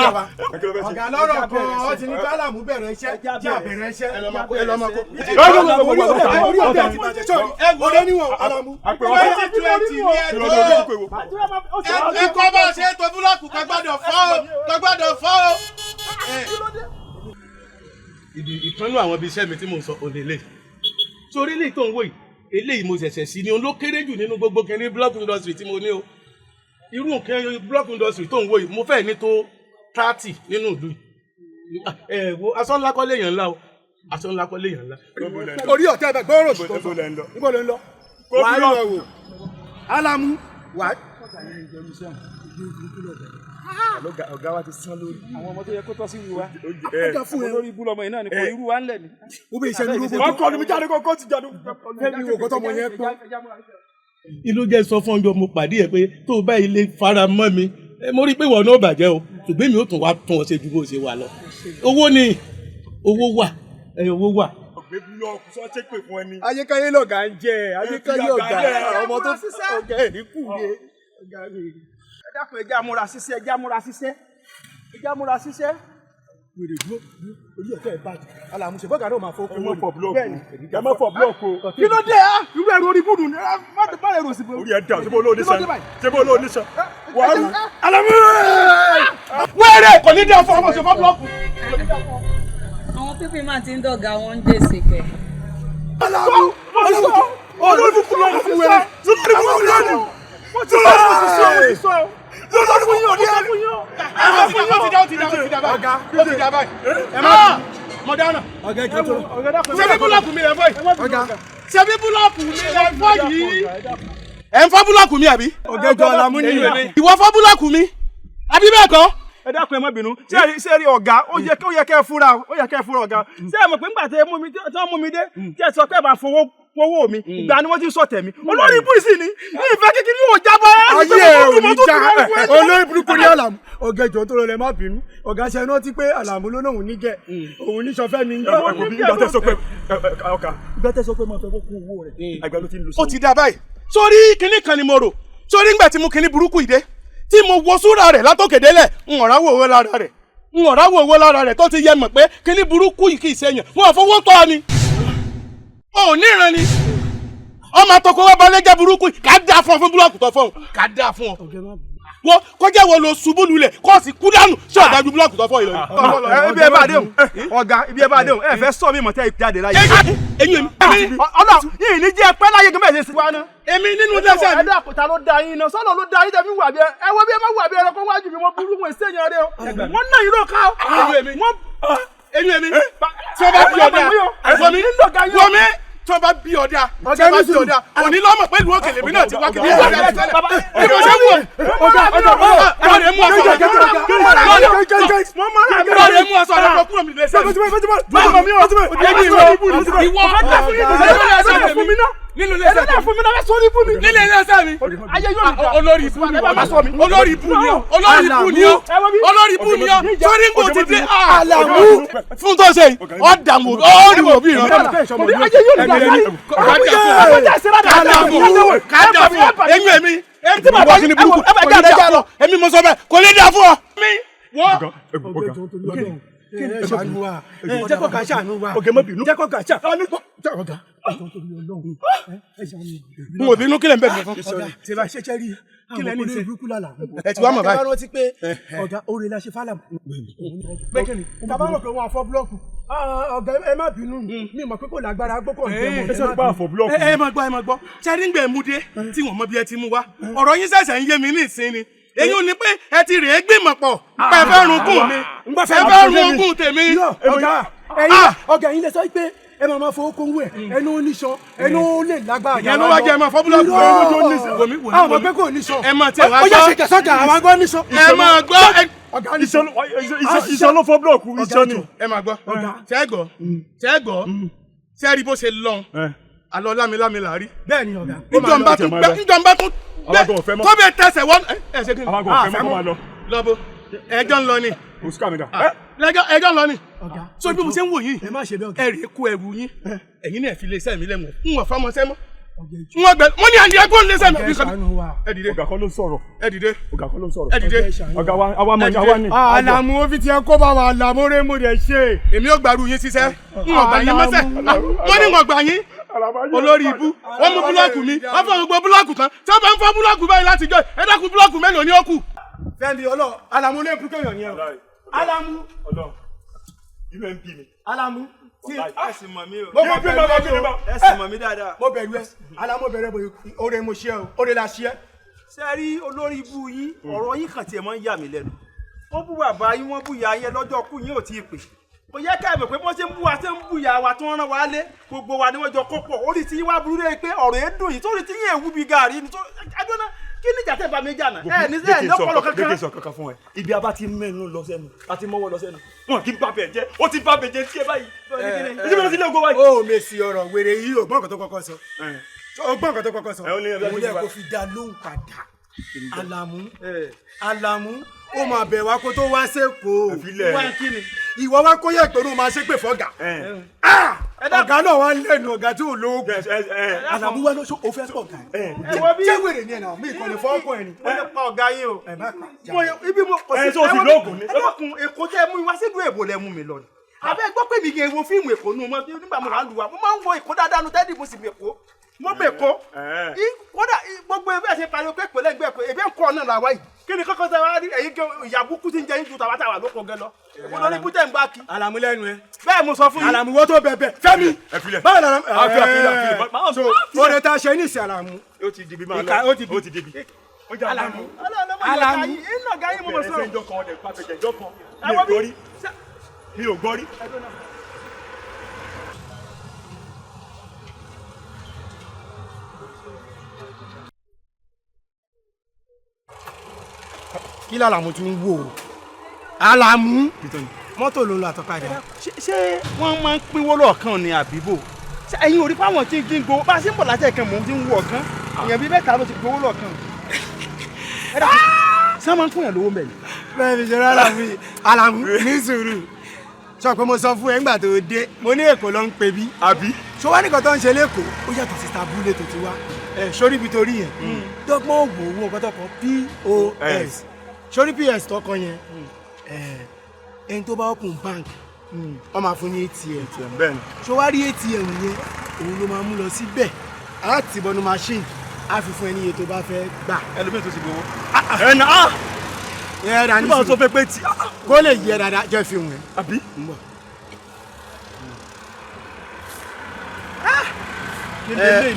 [SPEAKER 6] Ọ̀gá lọ́rọ̀ kan ọ ti ní kálàmú bẹ̀rẹ̀ iṣẹ́ jẹ́ àbẹ̀rẹ̀ iṣẹ́.
[SPEAKER 7] Ẹ lọ máa kó.
[SPEAKER 6] Orí ọ̀tẹ̀ ti bàjẹ́ sọ̀rọ̀ ọ̀rẹ́ níwọ̀n Àlàmú.
[SPEAKER 7] 2020 ní ẹ̀dọ́ ẹ kọ́ bá ṣe é tó búlọ́ọ̀kù kò gbọ́dọ̀ fọ́ o kò gbọ́dọ̀ fọ́ o. Ìkànnú àwọn ibi iṣẹ́ mi tí mò ń sọ òlélẹ̀ torí lè tó ń wò yìí Eléyìí mo ṣẹ̀ṣẹ̀ sí ni, òun ló kéré jù nínú gbogbo kìnní block industry tí mo ní o. Irú nǹkan block industry tó ń wo yìí, mo fẹ́ ní tó 30 nínú ìlú yìí. Ẹ wo, aṣọ ńlá kọ́ léèyàn ńlá o, aṣọ ńlá kọ́ léèyàn ńlá.
[SPEAKER 6] Orí ọ̀tẹ́ ẹ̀bẹ̀ gbọ́rọ̀ sí tó sọ. Níbo ló ń lọ? Wàá rí ọ wò. Alamu wà.
[SPEAKER 1] Ọ̀gá wa ti sán lórí. Àwọn ọmọ tó yẹ kó tọ́ sí irú wa.
[SPEAKER 6] Ọjà fún ẹ.
[SPEAKER 1] Olórí ibú lọmọ yìí náà ni kò irú wa ń lẹ̀ ni.
[SPEAKER 6] Ó bẹ iṣẹ́ ní rúbọ̀tò.
[SPEAKER 3] Wọ́n kọ́ ni mi jáde kó ti jáde.
[SPEAKER 6] Fẹ́mi wò kọ́tọ́ mọ yẹn pọ́n.
[SPEAKER 7] Inú jẹ́ sọ fún ọjọ́ mo pàdé ẹ pé tó o bá ilé fara mọ́ mi, mo rí i pé ìwọ náà bàjẹ́ o, ṣùgbọ́n èmi ò tún wá tún ọ ṣe ju bó ṣe wà lọ. Owó ni owó wà, owó wà.
[SPEAKER 3] Ọ̀gbẹ́ búlọ́ọ̀kù sọ ṣé pè fún ẹni.
[SPEAKER 6] Ayékáyé lọ̀gá ń jẹ, ayékáyé ọ̀gá ọmọ tó ọ̀gá ẹ̀ ní kù ni.
[SPEAKER 1] Ẹ dákun, ẹ jẹ́ á múra ṣiṣẹ́, ẹ jẹ́ á múra ṣiṣẹ́, ẹ jẹ́ á múra ṣiṣẹ́.
[SPEAKER 6] Wèrè dúró, orí ọ̀tẹ́ ẹ̀ bàjẹ́. Alamu ṣe bọ́gà náà máa fọ́
[SPEAKER 3] Ẹ má fọ búlọ́ọ̀kù, ẹ má fọ búlọ́ọ̀kù o.
[SPEAKER 1] Kí ló dé á? Irú ẹrù orí búdù ni má bá ẹrù òsì.
[SPEAKER 3] Orí ẹ dà, ṣé bó ló ní sàn? Ṣé bó ló ní sàn? Wàá rú.
[SPEAKER 7] Alamu wẹ́rẹ́ kò ní dẹ́ fún ọmọ ṣe fọ́ búlọ́ọ̀kù.
[SPEAKER 8] Àwọn pípín máa ti ń dọ̀gá wọn ń gbèsè kẹ.
[SPEAKER 6] Alamu
[SPEAKER 3] olórí burúkú ló ń fún wẹrẹ. Olórí burúkú ló ń fún.
[SPEAKER 1] Mo ti sọ, mo ti sọ, mo ti sọ.
[SPEAKER 3] Olórí burúkú ló ń fún.
[SPEAKER 7] Ó ti dá, ó ti dá, ó ti dá báyìí, ó ti dá báyìí. Ẹ má mọ dáná.
[SPEAKER 6] Ọ̀gá ìjọ tó.
[SPEAKER 7] Ṣé bí búlọ́ọ̀kù mi rẹ̀ fọ́ yìí?
[SPEAKER 6] Ọ̀gá.
[SPEAKER 7] Ṣé bí búlọ́ọ̀kù mi rẹ̀ fọ́ yìí? Ẹ̀ ń fọ́ búlọ́ọ̀kù mi àbí?
[SPEAKER 6] Ọ̀gá ìjọ Alamu ni.
[SPEAKER 7] Ìwọ fọ́ búlọ́ọ̀kù mi àbí bẹ́ẹ̀ kọ́?
[SPEAKER 1] Ẹ dákun, ẹ má bínú. Ṣé rí ọ̀gá, ó yẹ kẹ́ ẹ fúra, ó yẹ kẹ́ ẹ fúra ọ̀gá. Ṣé ẹ mọ̀ pé ńgbà tẹ́ mú mi, tí wọ́n mú mi dé, tí ẹ sọ pé ẹ bá fowó owó mi, ìgbà ni wọ́n ti ń sọ tẹ̀mí. Olórí ibú sì ni ní ìfẹ́ kékeré yóò jábọ́.
[SPEAKER 6] Ayé ẹ ò ní já, olórí burúkú ní Alamu. Ọ̀gá ìjọ tó lọlẹ má bínú. Ọ̀gá ṣe rántí pé Alamu ló náà òun nígẹ̀, òun ní sọfẹ́ mi.
[SPEAKER 3] Ìgbà tẹ́ sọ pé ọkà.
[SPEAKER 6] Ìgbà tẹ́ sọ pé máa fẹ́ kó kún owó rẹ̀.
[SPEAKER 3] Àgbà ló ti ń lu
[SPEAKER 7] Ó ti dá báyìí. Sórí kinní kan ni mo rò. Sórí ńgbà tí mo kinní burúkú yìí dé, tí mo wo súra rẹ̀ látòkè délẹ̀, ń ọ̀rá wo owó lára rẹ̀, ń ọ̀rá wo owó lára rẹ̀ tó ti yẹ mọ̀ pé kinní burúkú yìí kì í ṣèyàn, wọn ò fowó tọ́ ni. Ò níran ni ọmọ àtọkọ wa balẹ̀ jẹ́ burúkú yìí, ká dáa fún ọ fún búlọ́ọ̀kù tó fọ́ ọ, ká dáa fún ọ. Wọ́n kọjá wo lo ṣubú lulẹ̀ kó o sì kú dànù, ṣé ọ̀dájú búlọ́ọ̀kù tó fọ́ yìí lọ.
[SPEAKER 1] Ibi ẹ bá dé òun ọ̀gá, ibi ẹ bá dé òun, ẹ fẹ́ sọ mi mọ̀ tẹ́ ẹ jáde láyé.
[SPEAKER 7] Eyín èmi.
[SPEAKER 1] Ọ̀nà yìí ní jẹ́ pẹ́ láyé gan bẹ́ẹ̀ ṣe sí wa ná.
[SPEAKER 7] Èmi nínú iléeṣẹ́ mi.
[SPEAKER 1] Ẹ dákun, ta ló da yín iná sọ́nà ló da yín tẹ̀mí wà bí ẹ wo bí ẹ má wà bí ẹranko wájú mi, wọ́n burú wọn ṣèyàn rẹ o. Wọ́n náà yìí ló ká o.
[SPEAKER 7] Eyín èmi. Tí wọ́n bá bí ọ̀dà wọ̀mí wọ̀mí, tí wọ́n bá bí ọ̀dà, tí wọ́n bá bí ọ̀dà òní lọ́mọ̀ pé ìlú òkèlè mi náà ti wá kìlì ọ̀dà bí mo ṣe wù. Ọ̀gá ọ̀gá ọ̀rẹ́ mú ọ̀sọ̀ ọ̀rẹ́ mú ọ̀sọ̀ ọ̀rẹ́ kúrò mi lẹ́sẹ̀ mi. Ìwọ nínú ilé ẹsẹ̀ mi, nínú ilé ẹsẹ̀ mi, olórí ibú ni ọ, olórí ibú ni ọ, olórí ibú ni ọ, olórí ibú ni ọ. Sórí ń kò ti dé
[SPEAKER 6] Alamu
[SPEAKER 7] fún tó ṣe yìí, ọ dààmú ọ rí wò bí ìran. Kájà fún ọ, eyín èmi, èmi tí bàbá yìí burúkú kò ní dà fún ọ, èmi mo sọ bẹ́ẹ̀ kò ní dà fún ọ.
[SPEAKER 6] Jẹ́ kó ká ṣàánú wa.
[SPEAKER 3] Ọ̀gá má bínú.
[SPEAKER 6] Jẹ́ kó ká ṣàánú. Ọ̀gá
[SPEAKER 7] n ò bínú, kílẹ̀ ń bẹ̀ mí fún.
[SPEAKER 6] Ọ̀gá tí bá ṣẹ̀ṣẹ̀ rí
[SPEAKER 7] Kílẹ̀ ní
[SPEAKER 6] àwọn
[SPEAKER 7] ìṣe?
[SPEAKER 6] olórí burúkú lálàá.
[SPEAKER 7] Ẹ ti wá mọ̀ báyìí.
[SPEAKER 6] Ọ̀gá rántí pé ọ̀gá oore la ṣe fálàmù. Tàbá rò pé wọ́n á fọ́ búlọ́ọ̀kù. Ọ̀gá ẹ má bínú, mi mọ̀ pé kò lágbára gbọ́kàn jẹ́ mọ̀.
[SPEAKER 3] Ẹ sọ pé àfọ̀ búlọ́ọ̀kù.
[SPEAKER 7] Ẹ máa gbọ́, ẹ máa gbọ́. Ṣẹ́rí ń gbẹ̀ mú dé tí wọ́n mọ bí ẹ ti mú wá. Ọ̀rọ̀ yín ṣẹ̀ṣẹ̀ ń yé mi ní ìsinmi. Èyí ò ní pé ẹ ti rèé gbìmọ̀ pọ̀ pé ẹ fẹ́ run kùn mi, ẹ fẹ́ run ogún tèmi.
[SPEAKER 6] Ọ̀gá ẹ̀yin, ọ̀gá ẹ̀yin lè sọ pé ẹ máa máa fowó kówó ẹ, ẹnu oníṣan, ẹnu lè lágbára.
[SPEAKER 7] Ìyẹn ló wá jẹ́ ẹ máa fọ́ búlọ́ọ̀kù.
[SPEAKER 6] Irọ́.
[SPEAKER 7] Wò mí, wò mí,
[SPEAKER 6] Àwọn
[SPEAKER 7] wò
[SPEAKER 6] ọmọ
[SPEAKER 7] mí.
[SPEAKER 6] pé kò níṣan.
[SPEAKER 7] Ẹ máa tiẹ̀ wá
[SPEAKER 6] Ó yẹ
[SPEAKER 7] gbọ́.
[SPEAKER 6] ṣe kẹsọ́gà àwọn agbọ́ níṣan.
[SPEAKER 7] Ẹ máa gbọ́.
[SPEAKER 6] Ọ̀gá níṣan.
[SPEAKER 3] Iṣan ló fọ́ búlọ́ọ̀kù, iṣan ni.
[SPEAKER 7] Ẹ máa gbọ́. Ṣẹ́ gbọ́, ṣẹ́ gbọ́, ṣẹ́ rí bó ṣe lọ àlọ́ lámilámi là rí.
[SPEAKER 6] Bẹ́ẹ̀ni ọ̀gá.
[SPEAKER 7] Níjọba tún gbẹ, níjọba tún gbẹ tó bẹ tẹsẹ̀ wọ́n ẹ ṣe kí ni.
[SPEAKER 3] Àwọn àgọ́ ọ̀fẹ́ mọ́ kó máa lọ.
[SPEAKER 7] Lọ́bọ̀ ẹjọ́ ń lọ ni.
[SPEAKER 3] Oṣù kàmí dà.
[SPEAKER 7] Ẹjọ́ ń lọ ni.
[SPEAKER 6] Ọ̀gá.
[SPEAKER 7] So bí mo ṣe ń wò yín,
[SPEAKER 6] Ẹ má ṣe bẹ́ẹ̀ ọ̀gá.
[SPEAKER 7] ẹ rèé kó ẹrù yín, ẹ̀yin náà fi lè sẹ́ mi lẹ́wọ̀n, ń wọ̀n fọmọṣẹ́ mọ́. Ń wọ́n gbẹ, mo ní àyè ẹgbọ́n lè sẹ́ mi.
[SPEAKER 6] Ọ̀gá ẹ ṣàánú wa.
[SPEAKER 7] Ẹ dìde.
[SPEAKER 3] Ọ̀gá kọ́ ló ń sọ̀rọ̀.
[SPEAKER 7] Ẹ dìde.
[SPEAKER 3] Ọ̀gá kọ́ ló ń sọ̀rọ̀.
[SPEAKER 7] Ẹ dìde.
[SPEAKER 3] Ọ̀gá wa àwa mọ̀ ní àwa ní.
[SPEAKER 6] Àlàmú ó fi tiẹ̀ kó bá wa, Àlàmú rẹ̀ mo rẹ̀ ṣe.
[SPEAKER 7] Èmi ò gbàrú yín ṣiṣẹ́, ń wọ̀n gbà yín mọ́sẹ̀, wọ́n ní wọ̀n gbà yín. Olórí ibú, wọ́n mú búlọ́ọ̀kù mi, wọ́n fọ́ gbogbo búlọ́ọ̀kù tán, tí wọ́n bá ń fọ́ búlọ́ọ̀kù báyìí láti jọ, ẹ dákun búlọ́ọ̀kù mélòó ni ó kù?
[SPEAKER 6] Fẹ́mi ọlọ́ Àlàmú lè burúkú èèyàn ni ẹ o. Àlàmú.
[SPEAKER 3] Ọlọ́run, inú ẹ̀ ń bí mi.
[SPEAKER 6] Àlàmú.
[SPEAKER 1] Ẹ sì mọ̀ mí o.
[SPEAKER 6] Mo mọ̀ bẹ̀rù ẹ o.
[SPEAKER 1] Ẹ sì mọ̀ mí dáadáa.
[SPEAKER 6] Mo bẹ̀rù ẹ. Ala mo bẹ̀rù ẹ bòye oore mo ṣe o, oore la ṣe ẹ.
[SPEAKER 1] Ṣé rí olórí ibú yín, ọ̀rọ̀ yín kàn tiẹ̀ máa ń yà mí lẹ́nu. Wọ́n bú bàbá yín, wọ́n bú ìyá yín lọ́jọ́ kú yín ò tí ì pè. Kò yẹ ká ẹ mọ̀ pé bọ́n ṣe ń bú wa ṣe ń bú ìyá wa tí wọ́n rán wa lé, gbogbo wa ni wọ́n jọ kó pọ̀. Orí tí yín wá burú rẹ̀ pé ọ̀rọ̀ yẹn dùn yìí, torí tí yín èwú bí gàrí ni. Adúná kí ni ìjà tẹ́ bá mi jà náà? Ẹ ní sẹ́yìn lọ́pọ̀lọ́ kankan.
[SPEAKER 2] Jẹ́ kí n sọ kankan fún ẹ. Ibi a bá ti mẹ́nu lọ sẹ́nu, a ti mọ́wọ́ lọ sẹ́nu. Wọn kì í bá bẹ̀ jẹ́, ó ti bá bẹ̀ jẹ́ tí ẹ báyìí. Ìjọba lọ sí ilé ògo báyìí.
[SPEAKER 6] Ó mèsì ọ̀rọ̀ wèrè yìí, ò gbọ́ nǹkan tó kọ́kọ́ sọ. Ó gbọ́ nǹkan tó kọ́kọ́ sọ. Òun lè kó fi dá lóhùn padà. Àlàmú, Àlàmú, ó máa bẹ̀ wá kó tó wá sẹ́kọ̀ọ́. Ìwọ wá kó yẹ pé ó máa ṣépè fọ́gà. Ọ̀gá náà wá lẹ́nu ọ̀gá tí ò lóògùn. Àlàmú wá lọ́sọ̀ ó fẹ́ pọ̀ gà. Ṣé wèrè ni ẹ̀ náà? Mi ìkànnì fọ́ọ̀kọ̀ ẹ̀ ni.
[SPEAKER 1] Mo lè pa ọ̀gá yín o.
[SPEAKER 6] Ẹ má pa.
[SPEAKER 1] Ibi mo kò sí.
[SPEAKER 2] Ẹ sọ sí lóògùn ni.
[SPEAKER 1] Ẹ dákun, Èkó tẹ́ mú mi wá sílùú Èbó lẹ mú mi lọ ni. Àbẹ́ gbọ́ pé mi kì í wo fíìmù Èkó nù mọ́ nígbà mo wà lù wá. Mo máa ń wo Èkó dáadáa nu tẹ́lẹ̀ mo sì mú Èkó. Mo mú Èkó. Kódà gbogbo ebe ṣe pariwo pé pẹ̀lẹ́ gbẹ pé ebe ń kọ́ náà làwa yìí. Kí ni kọ́kọ́ sẹ́wọ́n rí ẹ̀yin gẹ ìyá burúkú tí ń jẹ yín ju tàwa tàwa lóko gẹ lọ. Èwo lórí bútẹ́ ń bá kí.
[SPEAKER 6] Àlàmú lẹ́nu ẹ.
[SPEAKER 1] Bẹ́ẹ̀ mo sọ fún yín.
[SPEAKER 6] Àlàmú wọ́n tó bẹ̀bẹ̀ Fẹ́mi. Báwo làlámú?
[SPEAKER 2] Àfi.
[SPEAKER 6] So oore ta ṣe ní ìsìn Àlàmú.
[SPEAKER 2] Ó ti di bí máa lọ.
[SPEAKER 6] Ó ti di.
[SPEAKER 2] Ó ti di bí.
[SPEAKER 6] Àlàmú.
[SPEAKER 1] Àlàmú. Iná ọ̀gá yín mo mọ̀ sọ̀rọ̀.
[SPEAKER 2] Ẹsẹ̀ ìjọ kan ọ̀dẹ̀ pàpẹ̀jẹ̀ ìjọ kan. Mi ò gbọ́ rí.
[SPEAKER 6] Kí làlàmú tún ń wò ó? Àlàmú mọ́tò ló ń lo àtọ́kadà.
[SPEAKER 1] Ṣé wọ́n máa ń pínwó lọ́ọ̀kan ni àbíbò? Ṣé ẹ̀yin ò rí fáwọn tí ń gbowó? Bá a ṣe ń bọ̀ láti ẹ̀kan mò ń ti ń wo ọ̀kan. Èèyàn bíi mẹ́ta ló ti gbowó lọ́ọ̀kan. Ṣé wọ́n máa ń fún yàn lówó mẹ́rin?
[SPEAKER 6] Bẹ́ẹ̀ mi ṣe rárá mi, Àlàmú ní sùúrù. Sọ pé mo sọ fún ẹ nígbà tó dé, mo ní Èkó ló ń pe bí.
[SPEAKER 2] Àbí?
[SPEAKER 6] Ṣé wá nìkan tó ń ṣe l'Ékòó? Ó yàtọ̀ sí tabúlé tó ti wá. Ẹ sórí ibi torí yẹn. Dọ́gbọ́n òwò owó nǹkan tó kọ POS. Sórí PS tọkọ yẹn, ẹni tó bá open bank, wọ́n máa fún ní ATM.
[SPEAKER 2] Bẹ́ẹ̀ni.
[SPEAKER 6] Ṣé wá rí ATM yẹn, òun ló máa mú lọ síbẹ̀, á ti bọnu machine, á fi fún ẹ ní iye tó bá fẹ́ gbà.
[SPEAKER 1] Ẹlòmíì tó ti gbowó.
[SPEAKER 2] Ẹ nà á.
[SPEAKER 6] Yẹ dání
[SPEAKER 2] Nígbà tó fẹ́ pé tí.
[SPEAKER 6] Kó lè yẹ dáadáa, jẹ́ fi hùn ẹ́.
[SPEAKER 2] Àbí?
[SPEAKER 6] Ń bọ̀.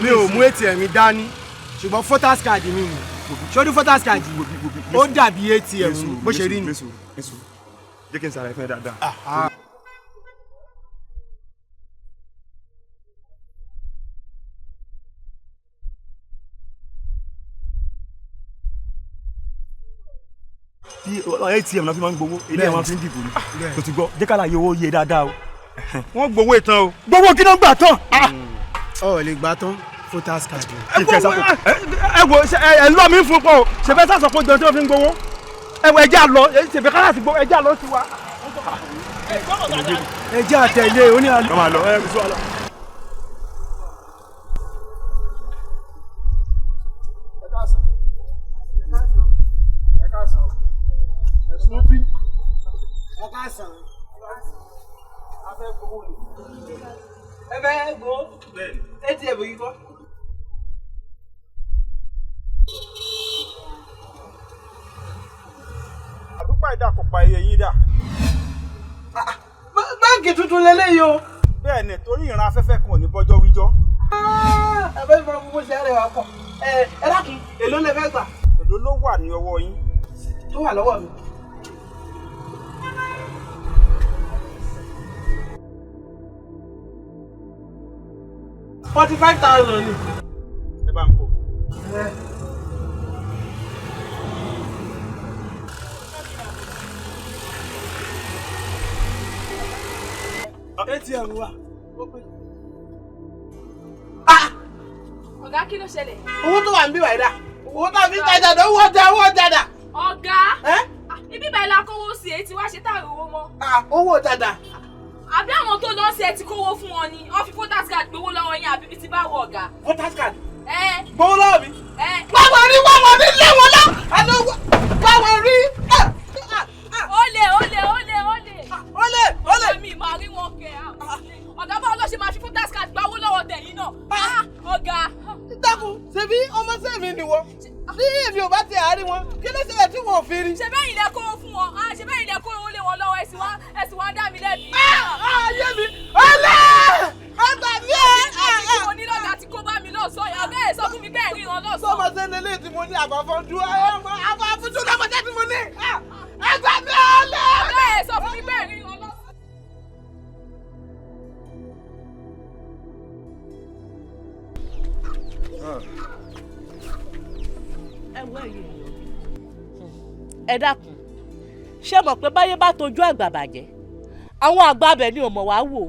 [SPEAKER 6] Mi ò mú ATM mi dání, ṣùgbọ́n voters card mi nì. Sórí voters card ó dàbí ATM bó ṣe rí ni.
[SPEAKER 2] Jẹ́ kí n sàlàyé fún ẹ dáadáa. Bí ATM náà fi máa ń gbowó, ilé ẹ̀ máa fi ń dìbò ni. Kò ti gbọ́, jẹ́ ká láyé owó yé dáadáa o.
[SPEAKER 1] Wọ́n gbowó ìtàn o.
[SPEAKER 2] Gbowó kí ló ń gbà tán?
[SPEAKER 6] Ọ lè gbà tán voters card.
[SPEAKER 1] Ẹ wo ẹ lọ mi fún pọ o, ṣèfẹ́ sàṣọ pé jọ tí wọ́n fi ń gbowó. Ẹ wo ẹjẹ́ àlọ́, ṣèfẹ́ ká láti gbowó, ẹjẹ́ àlọ́ ti wá.
[SPEAKER 6] Ẹjẹ́ àtẹ̀lé oní àlọ́.
[SPEAKER 2] Kọ́ máa lọ, ẹ sọ àlọ́.
[SPEAKER 6] Ẹ káàsán. Ẹ̀sùn bí. Ẹ káàsán. A fẹ́ gbowó ni.
[SPEAKER 1] Ẹ fẹ́ gbowó? ATM yìí kọ́. Àdúpà ìdá kò pa iye yín dà.
[SPEAKER 9] Báǹkì tuntun lélẹ́yìí o.
[SPEAKER 1] Bẹ́ẹ̀ ni, torí ìran afẹ́fẹ́ kan ò ní bọ́jọ́ wíjọ́.
[SPEAKER 9] Ẹ fẹ́ fọ gbogbo ṣe àrẹwà pọ̀. Ẹ dákun, èló lẹ fẹ́ gbà?
[SPEAKER 1] Èló ló wà ní ọwọ́ yín?
[SPEAKER 9] Tó wà lọ́wọ́ mi. $45,000 ni.
[SPEAKER 1] Ẹ bá ń kó.
[SPEAKER 6] ATM wa.
[SPEAKER 10] Ọ̀gá, kí ló ṣẹlẹ̀?
[SPEAKER 9] Owó tó wà ń bí wàyí dà. Owó tó fi ń tajà dà, owó ọjà, owó ọjà dà.
[SPEAKER 10] Ọ̀gá, ibi báyìí la kówó sí, èyí tí wá ṣe táàrí owó mọ́.
[SPEAKER 9] Owó ọjà dà.
[SPEAKER 10] Àbí àwọn tó lọ sí ẹ ti kówó fún wọn ni, wọ́n fi voters card gbowó lọ́wọ́ yín àbí bí ti bá wọ ọ̀gá.
[SPEAKER 9] Voters card? Gbowó lọ́wọ́ mi. Báwo rí wọ́n rí lé wọn lọ? Báwo rí?
[SPEAKER 10] Olè olè olè olè.
[SPEAKER 9] Olè olè.
[SPEAKER 10] Èmi máa rí wọn kẹ. Ọ̀gá, báwo ló ṣe máa fi voters card gbowó lọ́wọ́ tẹ̀yìn náà? Ọ̀gá.
[SPEAKER 9] Dákun, ṣebí ọmọ sẹ́mi ni wọ́n. Bí èmi ò bá ti àárín wọn, kí ló ṣẹlẹ̀ tí wọn ò fi rí?
[SPEAKER 10] Ṣé bẹ́ẹ̀ ilẹ̀ kówó fún wọn? Ṣé bẹ́ẹ̀ ilẹ̀ kówó lé wọn lọ́wọ́? Ẹ̀sìn wá dá mi lẹ́bi.
[SPEAKER 9] Ayé mi! Olè!
[SPEAKER 1] mo ní àbáfọ́jú àbáfọ́jú lọ́mọdé tí mo ní. Ẹ gbà mí ọ̀lẹ́.
[SPEAKER 10] Ọ̀gá ẹ̀ sọ fún mi bẹ́ẹ̀ ni ọlọ́sìn.
[SPEAKER 4] Ẹ wọ ẹ̀yin èèyàn, ẹ dákun, ṣé mọ̀ pé báyé bá tojú àgbà bàjẹ́, àwọn àgbà abẹ ni ò mọ̀ wá wò.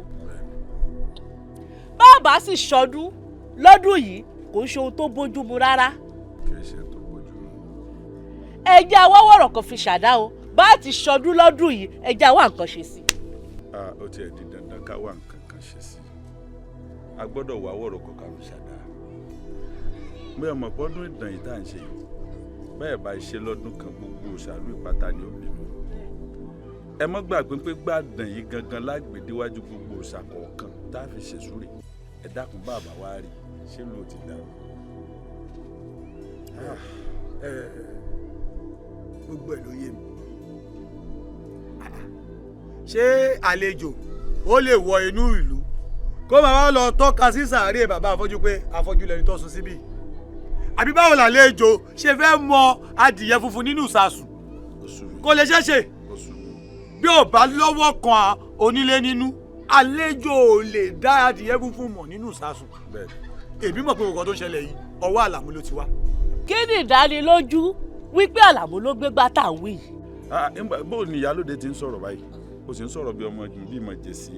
[SPEAKER 4] Bàbá sì ṣọdún lọ́dún yìí, kò ń ṣe ohun tó bójú mu rárá.
[SPEAKER 3] Kì í ṣe tó bójú mu.
[SPEAKER 4] Ẹ jẹ́ awọ́wọ́rọ̀ kan fi ṣàdá o, bá ti ṣọdún lọ́dún yìí, ẹ jẹ́ àwa nǹkan ṣe sí.
[SPEAKER 3] Ó tiẹ̀ di dandan ká wá nǹkan kan ṣe sí i. A gbọ́dọ̀ wá wọ̀rọ̀ kan ká fi ṣàdá. Bóyá mọ̀ pọ́dún ìdàn yìí tá à ń ṣe yìí, bẹ́ẹ̀ bá ṣe lọ́dún kan, gbogbo òṣàlù ìpátá ni ó bínú. Ẹ mọ́ gbàgbé pé gbàdàn yìí gangan lágbèdéwájú gbogbo òòṣà kọ̀ọ̀kan tá a fi ṣèṣúrè. Ẹ dákun, bàbá wa rí ṣé ló ti dàrú.
[SPEAKER 2] Gbogbo ẹ ló yé mi. Ṣé àlejò ó lè wọ inú ìlú kó máa wá lọ tọ́ka sí sàárè bàbá afọ́jú pé afọ́jú lẹni tó sùn síbí? Àbí báwo làlejò ṣe fẹ́ mọ adìyẹ funfun nínú ìsasùn? Kò lè ṣeéṣe. Bí ò bá lọ́wọ́ kan onílé nínú, àlejò ò lè dá adìyẹ funfun mọ̀ nínú ìsasùn. Èmi mọ̀ pé nǹkan tó ń ṣẹlẹ̀ yìí, ọwọ́ Àlàmú ló ti wá.
[SPEAKER 4] Kí ni ìdánilójú wípé Àlàmú ló gbé gbá tá à ń wí yìí?
[SPEAKER 3] Bó ni ìyálóde ti ń sọ̀rọ̀ báyìí, ó sì ń sọ̀rọ̀ bí ọmọ bí ìmọ̀ jẹ̀sí.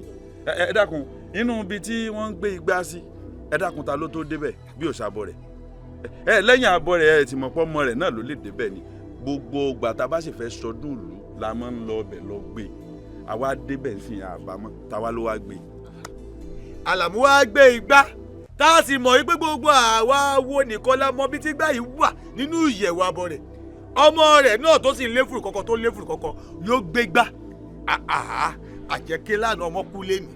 [SPEAKER 3] Ẹ dákun, inú ibi tí wọ́n ń gbé igbá sí, ẹ dákun, ta ló tó débẹ̀ bí ò ṣàbọ̀ rẹ̀? Ẹ lẹ́yìn àbọ̀ rẹ̀, ẹ ti mọ̀ pọ́ ọmọ rẹ̀ náà ló lè débẹ̀ ni. Gbogbo ìgbà tá a bá sì fẹ́ sọdún ìlú la máa ń lọ ọbẹ̀ lọ gbé. Àwa débẹ̀ ń sìn àbámọ́, táwa ló wá gbé.
[SPEAKER 2] Àlàmú wá gbé igbá, tá a sì mọ̀ wípé gbogbo àwa wo nìkan la mọ bí tí gbá yìí wà nínú ìyẹ̀wò abọ́ rẹ̀. Ọmọ rẹ̀ náà tó sì ń léfùrù kọ̀kọ̀ tó ń léfùrù kọ̀kọ̀ ló gbé gbá. Àjẹké lánàá ọmọ kú lé ní.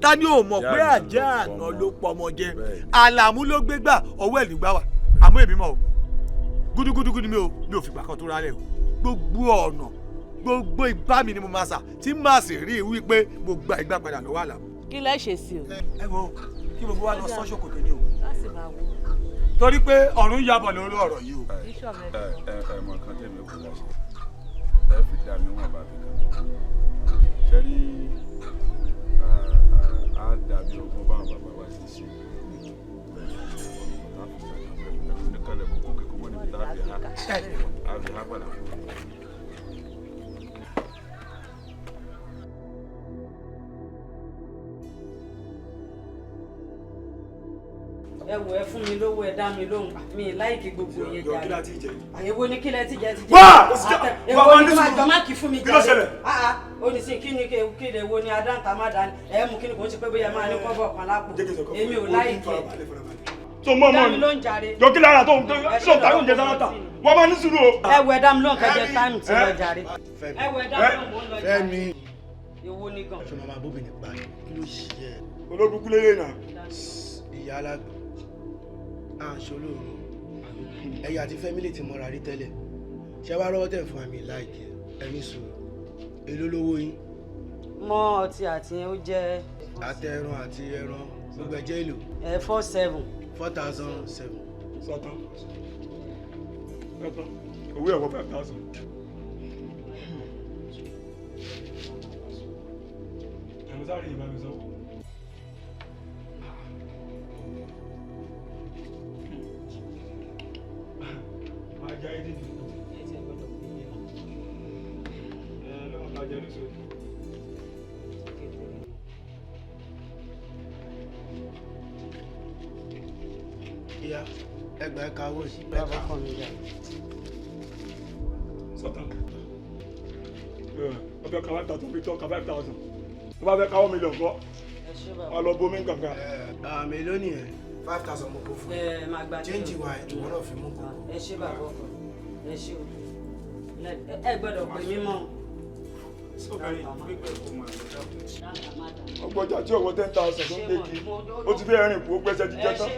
[SPEAKER 2] Ta ni ò mọ̀ pé àjẹ́ àná ló pọ̀ ọmọ jẹ? Àlàmú ló gbé gbá, ọwọ́ ẹ̀ nígbà wà. Àmọ́ èmi mọ̀ o, gúdúgúdú ni mi ò fìgbà kan tó rálẹ̀ o. Gbogbo ọ̀nà, gbogbo ìgbà mi ni mo máa sà tí màá sì rí i wípé mo gba ìgbà padà lọ́wọ́ Àlàmú.
[SPEAKER 4] Kí lẹ ṣe sí o?
[SPEAKER 2] Ẹ wo, kí gbogbo wa lọ sọ ṣòkòtò ni o, torí pé ọ̀run yabọ̀ lórí ọ̀rọ̀ yìí o.
[SPEAKER 3] Ẹ ẹ mọ nǹkan tẹ̀mí kò láṣẹ, ẹ fi dá mi wọn bá mi kàn ṣe rí. Á dàbí ọgbọ́n báwọn bàbá wa ti ṣe oníkàlẹ̀ kókó kíkó mọ́ níbi tá a fi há padà.
[SPEAKER 5] Ẹ wò, ẹ fún mi lówó, ẹ dá mi lóhùn, mi láìkí gbogbo yẹn jàre. Àyẹ̀wò ní kílẹ̀ tí jẹ ti jẹ. Èwo ni máa jọ má kí fún mi jàre. Ó ní sí kí ni kí lè wo ni adáǹtà má dání ẹ mú kí ni kò ń ṣe pé bóyá máa ní kọ́bọ̀ kan lápò, èmi ò láìkí ẹ.
[SPEAKER 11] Tó mọ́ ọmọ ni jọ kí lára tó ń tó ń ta oúnjẹ sára tà wọ́n máa ní sùúrù o.
[SPEAKER 5] Ẹ wò, ẹ dá mi lóhùn, kẹjẹ táìmù tí lọ jàre. Ẹ wò, ẹ dá mi lóhùn, mò ń lọ jàre.
[SPEAKER 6] Fẹ́mi.
[SPEAKER 5] Èwo ni gan.
[SPEAKER 6] Ṣé màmá bóbi ní pa kí ló ṣe ẹ?
[SPEAKER 11] Ológun kúlélẹ̀ náà.
[SPEAKER 6] Ìyá alágbó à ń ṣe olóòrùn ẹ̀yà àti Fẹ́mi lè ti mọ́ra rí tẹ́lẹ̀. Ṣé wàá rọ́wọ́ tẹ̀ fún àmì láìkẹ́ ẹni sùúrù, èló lówó yín?
[SPEAKER 5] Mọ ọtí àti ó jẹ.
[SPEAKER 6] Àti ẹran àti ẹran gbogbo ẹ jẹ́ èlò.
[SPEAKER 5] Ẹ 4,700.
[SPEAKER 6] 4,700.
[SPEAKER 11] Sọtán sọtán, owó ẹ̀wọ̀ 5,000. Ẹ̀rọ sáré ìbá mi sọ. Máa já ẹ́ dìde. Ẹ lọ́wọ́ máa jẹ lóṣooṣù.
[SPEAKER 6] Ìyá ẹgbàá ẹ̀ka owó sí.
[SPEAKER 5] Bàbá kan mi jà.
[SPEAKER 11] Sọtán ọbẹ̀ kan 5,000 bí tọ́ ka 5,000 tó bá fẹ́ káwọ́ mílíọ̀nù kọ́ wà lọ bomi kankan.
[SPEAKER 6] Àmì lónìí ẹ̀ 5,000 mo kó fún
[SPEAKER 5] ẹ. Máa gba
[SPEAKER 6] change wa ìwọ náà fi mú kókó.
[SPEAKER 5] Ẹ ṣé bàbá ọkọ, ẹ ṣé o, ẹ gbọ́dọ̀ pè mí mọ́.
[SPEAKER 11] Ọgbọ́jà tí ọwọ́ 10,000 tó ń gbé kí ó ti fẹ́ rìn kú, ó gbẹ́sẹ̀ jíjẹ́ tán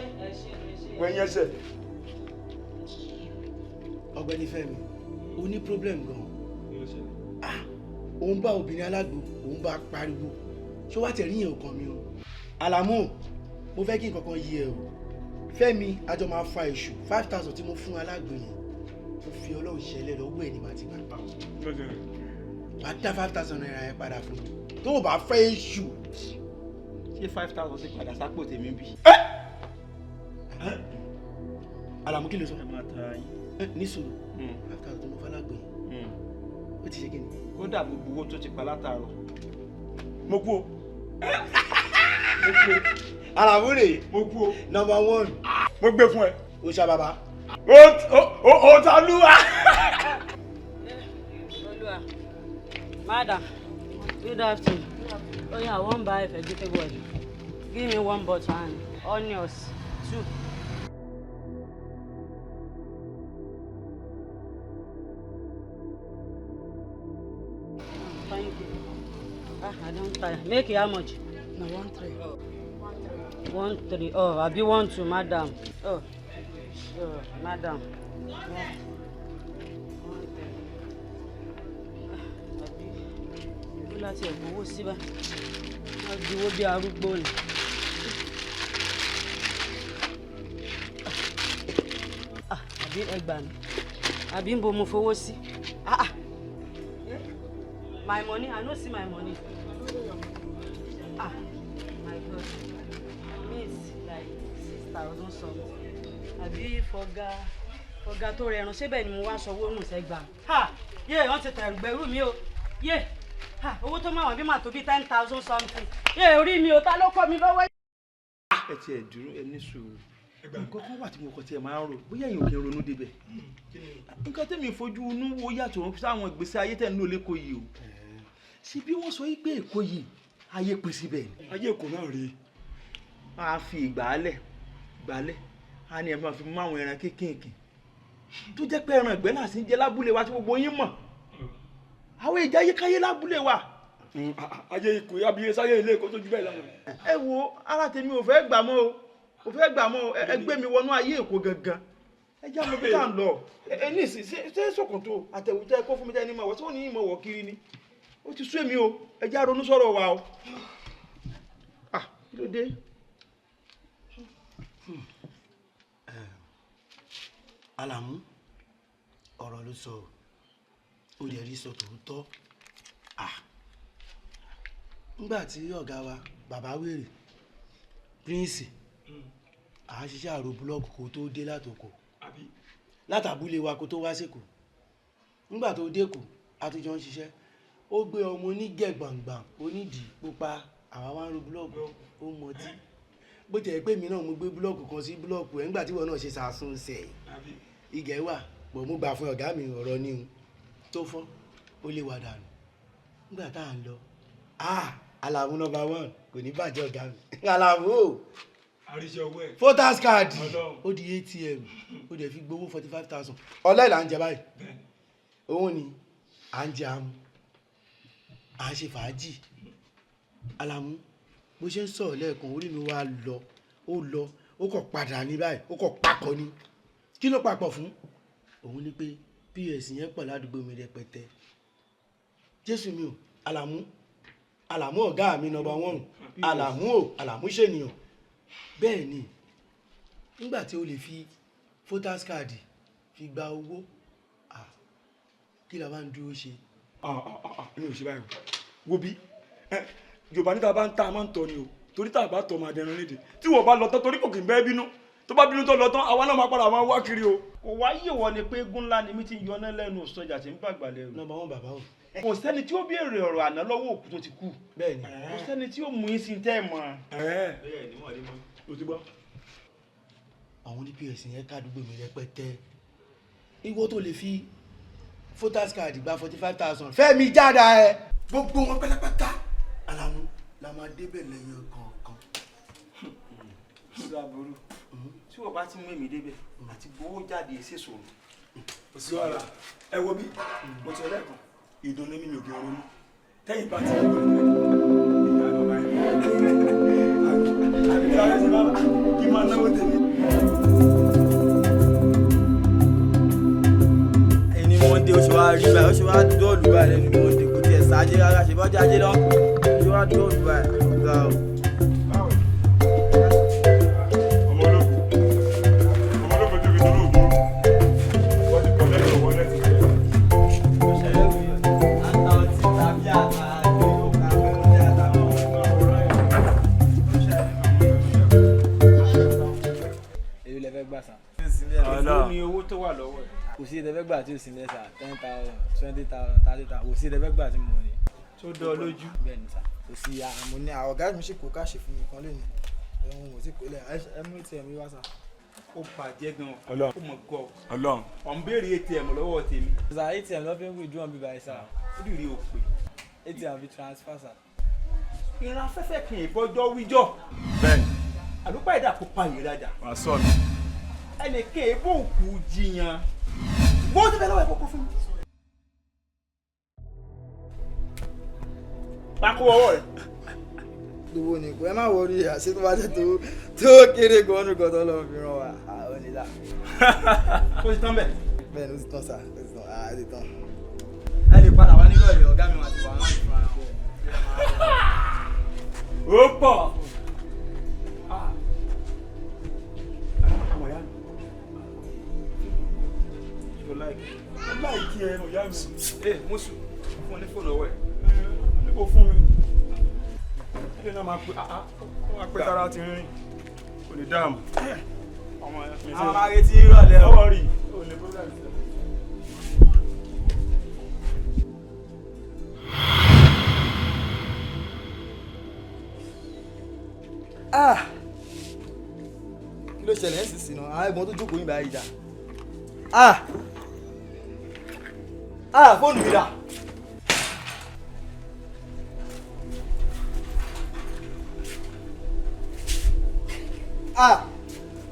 [SPEAKER 11] wọ́n yẹn ṣẹ̀.
[SPEAKER 6] Ọ̀gbẹ́ni Fẹ́mi, o ní problem gan. Òun bá obìnrin alágbo, òun bá pariwo, ṣé wàá tẹ̀rí yẹn ò kàn mí o. Àlàmú, mo fẹ́ kí nǹkan kan yé ẹ o. Fẹ́mi, àjọ máa fa èṣù 5,000 tí mo fún alágbo yẹn, Mo fi Ọlọ́run ṣẹlẹ̀ lọ́wọ́ ẹ̀ ní màá ti gbà. Màá dá ₦5,000 yẹn padà fún mi. Tó o bá fẹ́ èṣù.
[SPEAKER 1] Ṣé 5,000 ti padà sápò tèmi bí?
[SPEAKER 6] Àlàmú kí ló sọ?
[SPEAKER 1] Ẹ máa tara yín.
[SPEAKER 6] Ní sùúrù, 5,000 tó mo falágbè yìí. Ó ti ṣe kí ni?
[SPEAKER 1] Kódà gbogbo owó tó ti pa látàárọ̀.
[SPEAKER 11] Mo kú o.
[SPEAKER 6] Àlàmú rè.
[SPEAKER 11] Mo kú o.
[SPEAKER 6] Number one.
[SPEAKER 11] Mo gbé fún ẹ.
[SPEAKER 6] O ṣá bàbá.
[SPEAKER 11] O ta lúwa.
[SPEAKER 5] Olúwa, madam, good afternoon. Oh yeah, I wan buy vegetable. Give me one butter and onions, two. Thank you. Ah, I don tire. Make it how much?
[SPEAKER 6] Na 1,300.
[SPEAKER 5] 1,300. Oh, abi 1,200, madam. Oh, oh, madam. 1,300. Abi, ó láti ẹ̀gbọ́n owó síbá. Wọ́n ju owó bí arúgbó ni. Ah, àbí ẹ gbà mí. Àbí ń bo mo fowó sí. Ah ah. My money, I no see my money. Ah, my God. Miss like 6,000 something. Àbí fọ̀gá tó rẹran ṣé bẹ́ẹ̀ ni mo wá sanwó nù sẹ́gbà. Ha! Yé, wọ́n ti tẹ̀rù gbẹ̀rù mi o. Yé, ha! Owó tó máa wọ̀n bí màá tó bí 10,000 something. Yé, orí mi o, ta ló kọ́ mi lọ́wọ́?
[SPEAKER 1] Ẹ tiẹ̀ dúró, ẹ ní sùúrù. Nǹkan kan wà tí mo kàn tiẹ̀ máa ń rò, bóyá èèyàn ò kí ń ronú débẹ̀. Nǹkan tẹ́mi fojú inú wo yàtọ̀ sáwọn ìgbésí ayé tẹ̀ ń lò lẹ́kọ̀ọ́ yìí o. Ṣé bí wọ́n sọ pé Èkó yìí ayé pín síbẹ̀ ni?
[SPEAKER 11] Ayé Èkó náà rèé.
[SPEAKER 1] A fi ìgbàálẹ̀ gbàálẹ̀, a ní ẹ máa fi mú àwọn ẹran kéékèèké tó jẹ́ pé ẹran ìgbẹ́ náà sì ń jẹ lábúlé wa tí gbogbo yín mọ̀. Àwọn ìjà ayékáyé lábúlé wa.
[SPEAKER 11] Ayé Èkó abiye sáyé ilé Èkó tó ju bẹ́ẹ̀ lánàá.
[SPEAKER 1] Ẹ wo ara tèmi ò fẹ́ gbà mọ́ o, ò fẹ́ gbà mọ́ o, ẹ gbé mi wọnú ayé Èkó gangan. Ẹ já mi bí tá à ń lọ. Ẹ ní ìsìn ṣé ṣòkòtò àtẹ̀wùtẹ́ kó fún mi tẹ́ ní mọ̀ wọ́, ṣé wọ́n ní ìmọ̀ wọ̀ kiri ni? Ó ti sú èmi o, ẹ já ronú sọ̀rọ̀ wa o. Ah, kí ló dé?
[SPEAKER 6] Àlàmú, ọ̀rọ̀ ló sọ o, ó lè rí sọ tòótọ́. Ah, nígbà tí ọ̀gá wa bàbá wèrè Prince à ń ṣiṣẹ́ àrò búlọ́ọ̀kù kó tó dé látòkò látàbúlé wa kó tó wá sèkò. Nígbà tó dé kò a tún jọ ń ṣiṣẹ́. Ó gbé ọmọ onígẹ̀ gbàngbàng onídìí pupa, àwa wá ń ro búlọ́ọ̀kù, ó mọtí. Bó tiẹ̀ pé mi náà mo gbé búlọ́ọ̀kù kan sí búlọ́ọ̀kù ẹ̀ nígbà tí ìwọ náà ṣe sàásùn sẹ̀. Igẹ̀ wà, bọ̀ mo gbà fún ọ̀gá mi ọ̀rọ̀ ni o. Tó fọ́, ó lè wà dànù. Nígbà tá à ń lọ, ah, Àlàmú number one kò ní bàjẹ́ ọ̀gá mi. Àlàmú o.
[SPEAKER 11] Àríṣẹ́ owó ẹ̀.
[SPEAKER 6] Voters card ó di ATM, ó dẹ̀ fi gbowó 45,000. Ọlá ìlà ń jẹ báyìí. Òun ni à ń jẹ àmú, à ń ṣe fàájì. Àlàmú, bó ṣe ń sọ̀rọ̀ lẹ́ẹ̀kan orí mi wá lọ, ó lọ, ó kọ̀ padà ní báyìí, ó kọ̀ papọ̀ ni. Kí ló papọ̀ fún? Òun ni pé PS yẹn pọ̀ ládùúgbò mi rẹpẹtẹ. Jésù mi o, Àlàmú, Àlàmú ọ̀gá mi number one, Àlàmú o, Àlàmú ṣènìyàn. Bẹ́ẹ̀ ni, nígbà tí o lè fi voters card fi gba owó, ah, kí la wá ń dúró ṣe?
[SPEAKER 11] Mi ò ṣe báyìí o. Wo bí Yorùbá níta bá ń ta a máa ń tọ́ ni o, torí tá a bá tọ́ máa dẹrun léde. Tí wọ́n bá lọ tán torí kò kì í bẹ́ẹ̀ bínú, tó bá bínú tó lọ tán àwa náà máa padà máa wá kiri o.
[SPEAKER 1] Kò wá yé wọ ni pé eégún ńlá ni mi ti ń yọná lẹ́nu sọjà tí ń bàgbà lẹ́rù.
[SPEAKER 6] Number one bàbá o.
[SPEAKER 1] Kò sẹ́ni tí ó béèrè ọ̀rọ̀ àná lọ́wọ́ òkú tó ti kú.
[SPEAKER 6] Bẹ́ẹ̀ni.
[SPEAKER 1] Kò sẹ́ni tí ó mú yín sí tẹ́ ẹ̀ mọ̀.
[SPEAKER 11] Bẹ́ẹ̀ni wọ́n rí mọ́. O ti gbọ́.
[SPEAKER 6] Àwọn ní PS yẹn kádùúgbò mi rẹpẹtẹ. Ìwọ tó lè fi voters card gba 45,000. Fẹ́mi jáda ẹ. Gbogbo wọn pátápátá. Àlàmú la máa débẹ̀ lẹ́yìn kọ̀ọ̀kan.
[SPEAKER 1] Ṣàbùrù tí wọ́n bá ti mú èmi débẹ̀ àti gbowó jáde ṣe sòrò.
[SPEAKER 11] Kò sí wàhálà. Ẹ wo bí mo ti sọ lẹ́ẹ̀kan, ìdùnnú mi ò kí ń ronú. Tẹ́yìn bá ti ń ronú ìyá bàbá yẹn. Àbí tí a fẹ́ ṣe bàbá kí n máa náwó tèmi.
[SPEAKER 12] Ẹni Monday ó ṣe wá rí báyìí, ó ṣe wá dọ́ọ̀lù báyìí lẹ́nu Monday, kò tiẹ̀ sáájé rárá, ṣe bọ́jà ajé lọ́n pè é, ó ṣe wá dọ́ọ̀lù báyìí, ọ̀gá o.
[SPEAKER 11] Ọmọ ológun, ọmọ ológun tó fi dúró ògùn, wọ́n ti kọ́ lẹ́yìn.
[SPEAKER 12] gbà sà.
[SPEAKER 1] Èló ni owó tó wà lọ́wọ́ ẹ̀?
[SPEAKER 12] Kò sí ìtẹ́fẹ́ gbà tí ò sí nílẹ̀ sà, 10,000, 20,000, 30,000, kò sí ìtẹ́fẹ́ gbà tí mo ní.
[SPEAKER 1] Tó dán ọ lójú.
[SPEAKER 12] Bẹ́ẹ̀ ni sà.
[SPEAKER 6] Kò sí àmọ́ ní àwọn ọ̀gá mi sì kó káàṣì fún mi kan lónìí. Ẹ̀hún ò tí kò lẹ̀ ẹ mú ATM mi wá sà.
[SPEAKER 1] Ó bàjẹ́ gan-an.
[SPEAKER 3] Ọlọ́run.
[SPEAKER 1] Ó mọ̀ gọ́.
[SPEAKER 3] Ọlọ́run.
[SPEAKER 1] Ọ̀ ń béèrè ATM lọ́wọ́ tèmi.
[SPEAKER 12] Sà, ATM ló fi ń withdraw bí báyìí sà.
[SPEAKER 1] Ó dì rí òpè.
[SPEAKER 12] ATM fi transfer sà.
[SPEAKER 1] Ìran afẹ́fẹ́ kì í bọ́jọ́ wíjọ́.
[SPEAKER 3] Bẹ́ẹ̀ni.
[SPEAKER 1] Àlùpàá ìdá kó pa ìrajà.
[SPEAKER 3] Wàá sọ mi.
[SPEAKER 1] Ẹnì kan èbó òkú jiyàn. Bó ti bẹ lọ́wọ́ ẹ̀ kókó fún mi. Pákó ọwọ́ rẹ̀.
[SPEAKER 12] Gbogbo ni kò ẹ má wọrí àṣé tó bá jẹ́ tó kéré gan-an nìkan tó lọ́ọ́ fi ràn wá àwọn onílà.
[SPEAKER 1] Ó ti tán bẹ́ẹ̀.
[SPEAKER 12] Bẹ́ẹ̀ ni ó ti tán sà, ó ti tán, ó ti tán. Ẹ lè padà wá nílò ọ̀gá mi wà ti wà náà fúnra wọn.
[SPEAKER 1] Ó pọ̀.
[SPEAKER 11] Láìkí ẹ ọ̀yá mi.
[SPEAKER 1] Ẹ Mùsù, fún ọ ní fóònù ọwọ́ ẹ̀.
[SPEAKER 11] Ní kò fún mi. Ilé náà máa pè á pé tara ti rìn. Kò ní dáàmú. Ọmọ mi
[SPEAKER 12] Àwọn máa retí ìrọ̀lẹ́ o.
[SPEAKER 11] Lọ́wọ́ rí. O lè program sí.
[SPEAKER 12] Ah! Kí ló ṣẹlẹ̀ ń sísìn náà? Àwọn ẹ̀gbọ́n tó jókòó yín báyìí dà. Ah! Ah! Fóònù mi dà. Ah!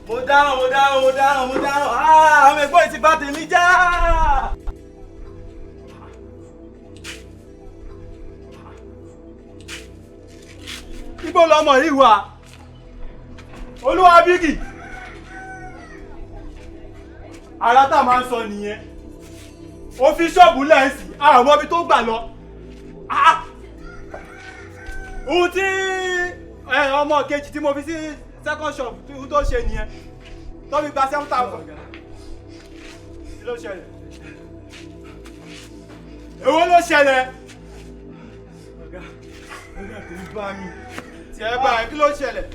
[SPEAKER 12] Mo dáràn, mo dáràn, mo dáràn, mo dáràn. Ah! Àwọn ẹ̀gbọ́n yìí ti bà tèmi jẹ́.
[SPEAKER 2] Ibo lọmọ yìí wà? Olúwa bígì. Ara tá a máa ń sọ nìyẹn. Ó fi ṣọ́ọ̀bù lẹ́ẹ̀sì, àwọn ibi tó gbà lọ. Ohun tí ọmọ kejì tí mo fi sí second shop ohun tó ṣe nìyẹn. Tó fi gba 7,000. Kí ló ṣẹlẹ̀? Èwo ló ṣẹlẹ̀?
[SPEAKER 12] Ọ̀gá, ọ̀gá tó ń bá mi.
[SPEAKER 2] Tí ẹ bá ẹ, kí ló ṣẹlẹ̀?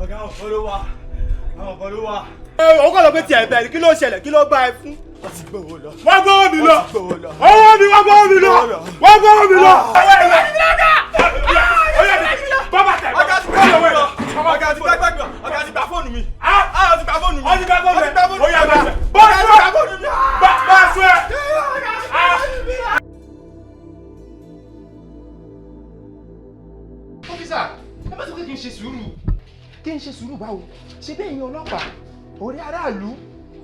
[SPEAKER 12] Ọ̀gá, àwọn kan ló wà. Àwọn kan ló wà.
[SPEAKER 2] Ó kọ́ lọ pé tiẹ̀ bẹ̀rẹ̀, kí ló ṣẹlẹ̀? Kí ló bá ẹ fún?
[SPEAKER 12] Wọ́n ti gbowó lọ.
[SPEAKER 2] Wọ́n gbowó mi lọ.
[SPEAKER 12] Wọ́n ti gbowó lọ.
[SPEAKER 2] Owó mi, wọ́n gbowó mi lọ. Wọ́n gbowó mi lọ.
[SPEAKER 12] Ọ̀gá ti gbà lọ. Ọ̀gá ti gbà gbà. Ọ̀gá ti gbà fóònù mi. Ọ̀gá ti gbà fóònù mi.
[SPEAKER 2] Ọ̀gá ti gbà fóònù mi.
[SPEAKER 12] Ọ̀gá ti gbà fóònù mi.
[SPEAKER 2] Ó yá gbà.
[SPEAKER 12] Ọ̀gá ti gbà fóònù mi.
[SPEAKER 2] Bá a sún ẹ.
[SPEAKER 7] Ọ́físà, ẹ má sọ pé kí n ṣe sùúrù. Kí n ṣe sùúrù báwo? Ṣé bẹ́ẹ̀ yín ọlọ́pàá, ọ̀rẹ́ aráàlú,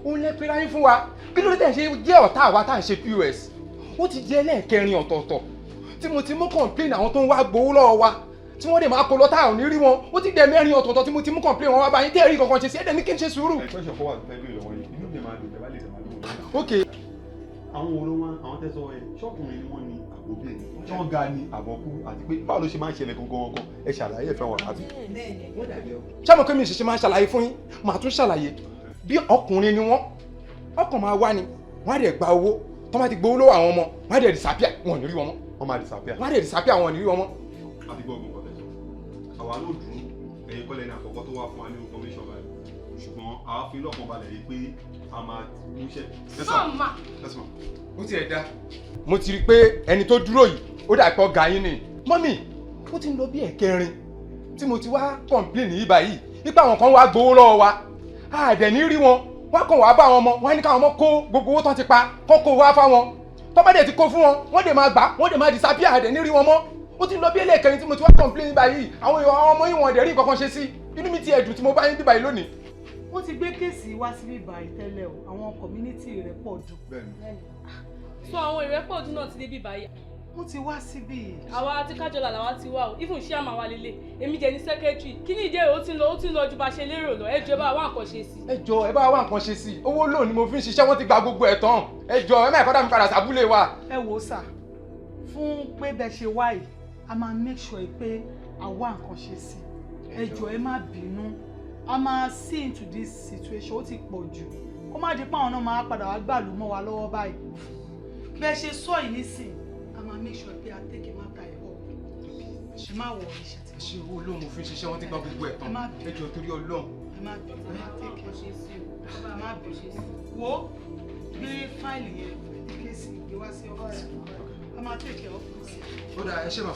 [SPEAKER 7] òun lẹ pera yín fún wa? Kí ló dé tẹ̀ ṣe jẹ́ ọ̀tá àwa tá à ń ṣe POS? Ó ti jẹ́ ẹlẹ́ẹ̀kẹrin ọ̀tọ̀ọ̀tọ̀ tí mo ti mú complain àwọn tó ń wá gbowó lọ́wọ́ wa tí wọ́n dẹ̀ máa kó lọ tá à ò ní rí wọn. Ó ti dẹ̀ mẹ́rin ọ̀tọ̀ọ̀tọ̀ tí mo ti mú complain wọn wá báyìí tẹ́ rí kankan ṣe sí ẹ̀dẹ̀ ní kí n ṣe sùúrù.
[SPEAKER 13] Question kan wà tó fẹ́ béèrè lọ́wọ́ yìí, inú mi máa dùn tẹ́ bá lè dá wa lóhùn.
[SPEAKER 7] Ok.
[SPEAKER 13] Àwọn wo ló wá àwọn tẹ́sán ẹ ṣọ́kùnrin ni wọ́n ní àbóbìnrin tí wọ́n ga ni àbọ̀kú àti pé báwo ló ṣe máa ń ṣẹlẹ̀ gangan gangan ẹ ṣàlàyé ẹ̀ fẹ́ wọn àti.
[SPEAKER 7] Ṣé mo pé mi ṣẹ̀ṣẹ̀ máa ṣàlàyé fún yín? Màá tún ṣàlàyé bí ọkùnrin ni wọ́n, ọkàn máa wá ni wọ́n á dẹ̀ gba owó tó máa ti gbowó lọ́wọ́ àwọn ọmọ, wọ́n á dẹ̀ disappear, wọn ò ní rí wọn mọ́.
[SPEAKER 13] Wọ́n máa disappear.
[SPEAKER 7] Wọ́n á dẹ̀ disappear, wọn ò ní rí wọn mọ́.
[SPEAKER 13] Àti gbọ́ ogun kọ̀tẹ́sọ̀ àwa ló dùn ẹ̀yin kọ́lẹ̀ ní àkọ́kọ́ tó wá fún wa ní information báyìí ṣùgbọ́n àwa fi lọ́kàn balẹ̀ yìí pé a máa múṣẹ́. Yes ma.
[SPEAKER 7] Ó ti ẹ̀ da. Mo ti rí i pé ẹni tó dúró yìí ó dà pé ọ̀gá yín ni. Mọ́mì, ó ti ń lọ bí ẹ̀kẹrin tí mo ti wá complain yìí báyìí nípa àwọn kan wá gbowó lọ́wọ́ wa. A dẹ̀ ní rí wọn, wọ́n kàn wá bá àwọn ọmọ, wọ́n á ní káwọn ọmọ kó gbogbo owó tán ti pa kó kó wá fáwọn. Tó bá dẹ̀ ti kó fún wọn, wọ́n dẹ̀ máa gbà, wọ́n dẹ̀ máa disappear, a dẹ̀ ní rí wọn mọ́. Ó ti ń lọ bí ẹlẹ́ẹ̀kẹrin tí mo ti wá complain báyìí, àwọn èèyàn àwọn ọmọ yìí wọ́n dẹ̀ rí nǹkan kan ṣe sí. Inú mi ti ẹ̀dùn tí mo bá yín bí báyìí lónìí.
[SPEAKER 9] Wọ́n ti gbé kéèsì wá síbí báyìí tẹ́lẹ̀ o, àwọn community rẹ̀ pọ̀ jù.
[SPEAKER 10] So àwọn ìrẹ́pọ̀ ọdún náà ti dé bí báyìí.
[SPEAKER 9] Wọ́n ti wá síbí.
[SPEAKER 10] Àwa àti Kájọlà làwa ti wá o, even ṣé àmà wa lélẹ̀, èmi jẹ́ ní secretary. Kí ni ìdí èrò ó ti ń lọ ju bá ṣe lérò lọ, ẹ jọ̀ọ́ ẹ bá wá nǹkan ṣe sí.
[SPEAKER 7] Ẹ jọ̀ọ́ ẹ bá wá nǹkan ṣe sí. Owó lóun ni mo fi ń ṣiṣẹ́, wọ́n ti gba gbogbo ẹ̀ tán. Ẹ jọ̀ọ́ ẹ má ẹ̀kọ́ dá mi padà sábúlé wa.
[SPEAKER 9] Ẹ wò ó sà, fún pé bẹ́ẹ̀ ṣe wá yìí, a máa make sure pé a wá nǹkan ṣe sí. Ẹ jọ̀ọ́ ẹ má bínú, a máa see into this situation, ó ti pọ̀ jù. Kó má di pé àwọn náà máa padà wá gbàlú mọ́ wa lọ́wọ́ báyìí. Bẹ́ẹ̀ ṣe sọ yìí nísìn, a máa make sure pé a take a matter up. Ẹ má worry, ṣe ti.
[SPEAKER 14] Ṣé owó olóhùn òfin ṣiṣẹ́, wọ́n ti gba gbogbo ẹ̀ tán. Ẹ jọ̀ọ́, torí Ọlọ́run.
[SPEAKER 9] Ẹ má bínú, ẹ má take care. Ẹ má bínú. Wo, gbé fáìlì yẹn, case, gbé wá sí ọ́fíìsì. A máa take care ọ́fíìsì.
[SPEAKER 14] Ó dáa, ẹ ṣé mà.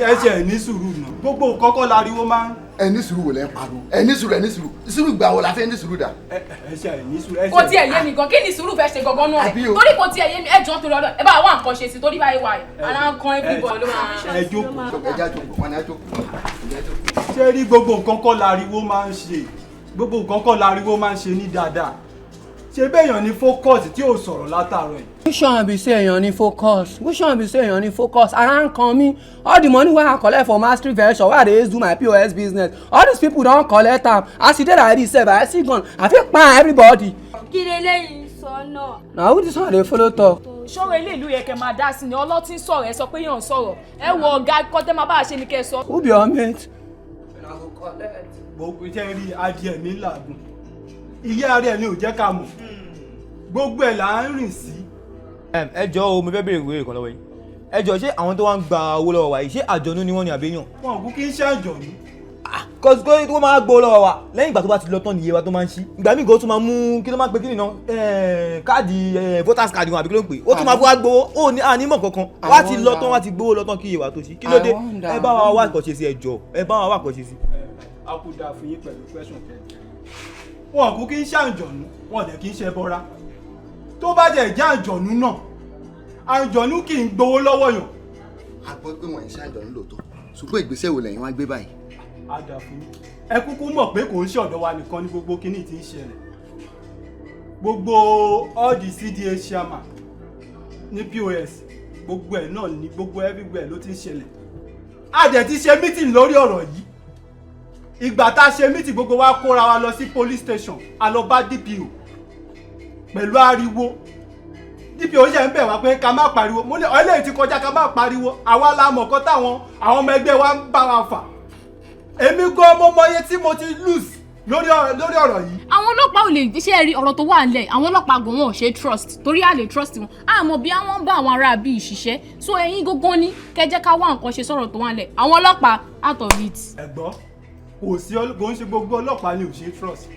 [SPEAKER 2] Ẹ ṣe ní sùúrù náà, gbogbo nǹkan kọ́ láriwo máa ń.
[SPEAKER 15] Ẹ ní sùúrù wò lẹ́ ń pariwo? Ẹ ní sùúrù, ẹ ní sùúrù, sùúrù gbà wò la fẹ́ ní sùúrù dà.
[SPEAKER 2] Ẹ ṣe ní sùúrù. Ẹ
[SPEAKER 10] Kò tiẹ̀ yé mi gan, kí ni sùúrù fẹ́ ṣe gangan náà?
[SPEAKER 2] Àbí o?
[SPEAKER 10] Torí kò tiẹ̀ yé mi. Ẹ jọ̀ọ́, torí ọ̀dọ̀ ẹ bá wá nǹkan ṣe sí, torí báyìí wà yìí ara ń kan everybody ló máa.
[SPEAKER 2] Ẹ jókòó.
[SPEAKER 15] Ẹ já jókòó, wọn ni á jókòó. Ẹ já jókòó.
[SPEAKER 2] Ṣé rí, gbogbo nǹkan kọ́ láriwo máa ń ṣe, gbogbo nǹkan kọ́ láriwo máa ń ṣe ní dáadáa. Ṣé béèyàn ní focus tí ò sọ̀rọ̀ látàárọ̀ yìí?
[SPEAKER 16] Which one be say èèyàn ní focus? Which one be say èèyàn ní focus? Ara ń kan mí. All the money wey I collect for mastery venture wey I dey use do my POS business, all these people don collect am. As e dey like this sef, I see gun, I fit kpai everybody.
[SPEAKER 17] Kí leléyìí sọ náà?
[SPEAKER 16] Na who this one dey follow talk?
[SPEAKER 10] Ṣọ́rọ̀ ilé ìlú yẹ kẹ́ máa dá sí ni. Ọlọ́tí ń sọ̀rọ̀, ẹ sọ pé yàn ń sọ̀rọ̀. Ẹ wo ọ̀gá, kọ́tẹ́ máa bá a ṣe ni kẹ́ ẹ sọ.
[SPEAKER 16] Who be your mate?
[SPEAKER 2] Gbogbo iṣẹ́ rí, adìẹ mi ń làágùn, ìyá rẹ̀ ni ò jẹ́ ká mọ̀, gbogbo ẹ̀ là ń rìn sí.
[SPEAKER 12] Ẹ jọ̀ọ́ o, mo fẹ́ béèrè ìwé kan lọ́wọ́ yín. Ẹ jọ̀ọ́, ṣé àwọn tó wá ń gba owó lọ́wọ́ wa yìí, ṣé àjọ̀nú ni wọ́n ní àbí èèyàn?
[SPEAKER 2] Wọn kú kí ń ṣàjọ̀nú.
[SPEAKER 12] Cause kó tó máa gbowó lọ́wọ́ wa, lẹ́yìn ìgbà tó bá ti lọ tán nìyẹn wa tó máa ń ṣí. Ìgbà míì gan, ó tún máa mú, kí ló máa ń pe kí nìyẹn, káàdì voters card wọn àbí kí ló ń pè, ó tún máa fún wa gbowó. Ó ní ànímọ̀ kankan wá ti lọ tán, wá ti gbowó lọ tán kí iye wa tó ṣí. Kí ló dé? Ẹ bá wa wá àkànṣe sí, ẹ jọ̀ọ́, ẹ bá wa wá àkànṣe sí.
[SPEAKER 2] A kò dáa fún yín pẹ̀lú question tẹ̀. Wọn kú kí ń ṣàǹjọ̀nú, wọn dẹ̀ kí ń ṣe bọ́ra. Tó bá jẹ́ ìjà àǹjọ̀nú náà, àǹjọ̀nú kì í gbowó lọ́wọ́ yàn.
[SPEAKER 15] A gbọ́ pé wọ́n ń ṣàǹjọ̀nú lóòótọ́, ṣùgbọ́n ìgbésẹ̀ wo lẹ́yìn wá gbé báyìí?
[SPEAKER 2] A dà fún yín. Ẹ kúkú mọ̀ pé kò ń ṣe ọ̀dọ̀ wa nìkan ní gbogbo kinní tí ń ṣẹlẹ̀. Gbogbo all the CDA chairman ní POS, gbogbo ẹ̀ náà ní gbogbo everywhere ló ti ń ṣẹlẹ̀. A dẹ̀ ti ṣe meeting lórí ọ̀rọ̀ yìí. Ìgbà tá a ṣe meeting, gbogbo wa kóra wa lọ sí police station, a lọ bá DPO pẹ̀lú ariwo. DPO ṣe ń bẹ̀ wá pé ká má pariwo. Mo ní ọlẹ́yìn ti kọjá ká má pariwo. Àwa la mọ̀ kọ́ táwọn àwọn ọmọ ẹgbẹ́ wa ń bá wa fà. Èmi gan mo mọ iye tí mo ti lose lórí ọ̀rọ̀ yìí.
[SPEAKER 10] Àwọn ọlọ́pàá ò lè ṣe rí ọ̀rọ̀ tó wà nílẹ̀. Àwọn ọlọ́pàá gan, wọn ò ṣe trust, torí a lè trust wọn, àmọ́ bí àwọn ń bá àwọn ará bíi ṣiṣẹ́. So ẹ̀yin gógó ní kẹjẹ́ ká wá nǹkan ṣe sọ̀rọ̀ tó wà nílẹ̀. Àwọn ọlọ́pàá, out of it.
[SPEAKER 2] Ẹ̀gbọ́n, kò sí, kò ń ṣe gbogbo ọlọ́pàá ni ò ṣe trust.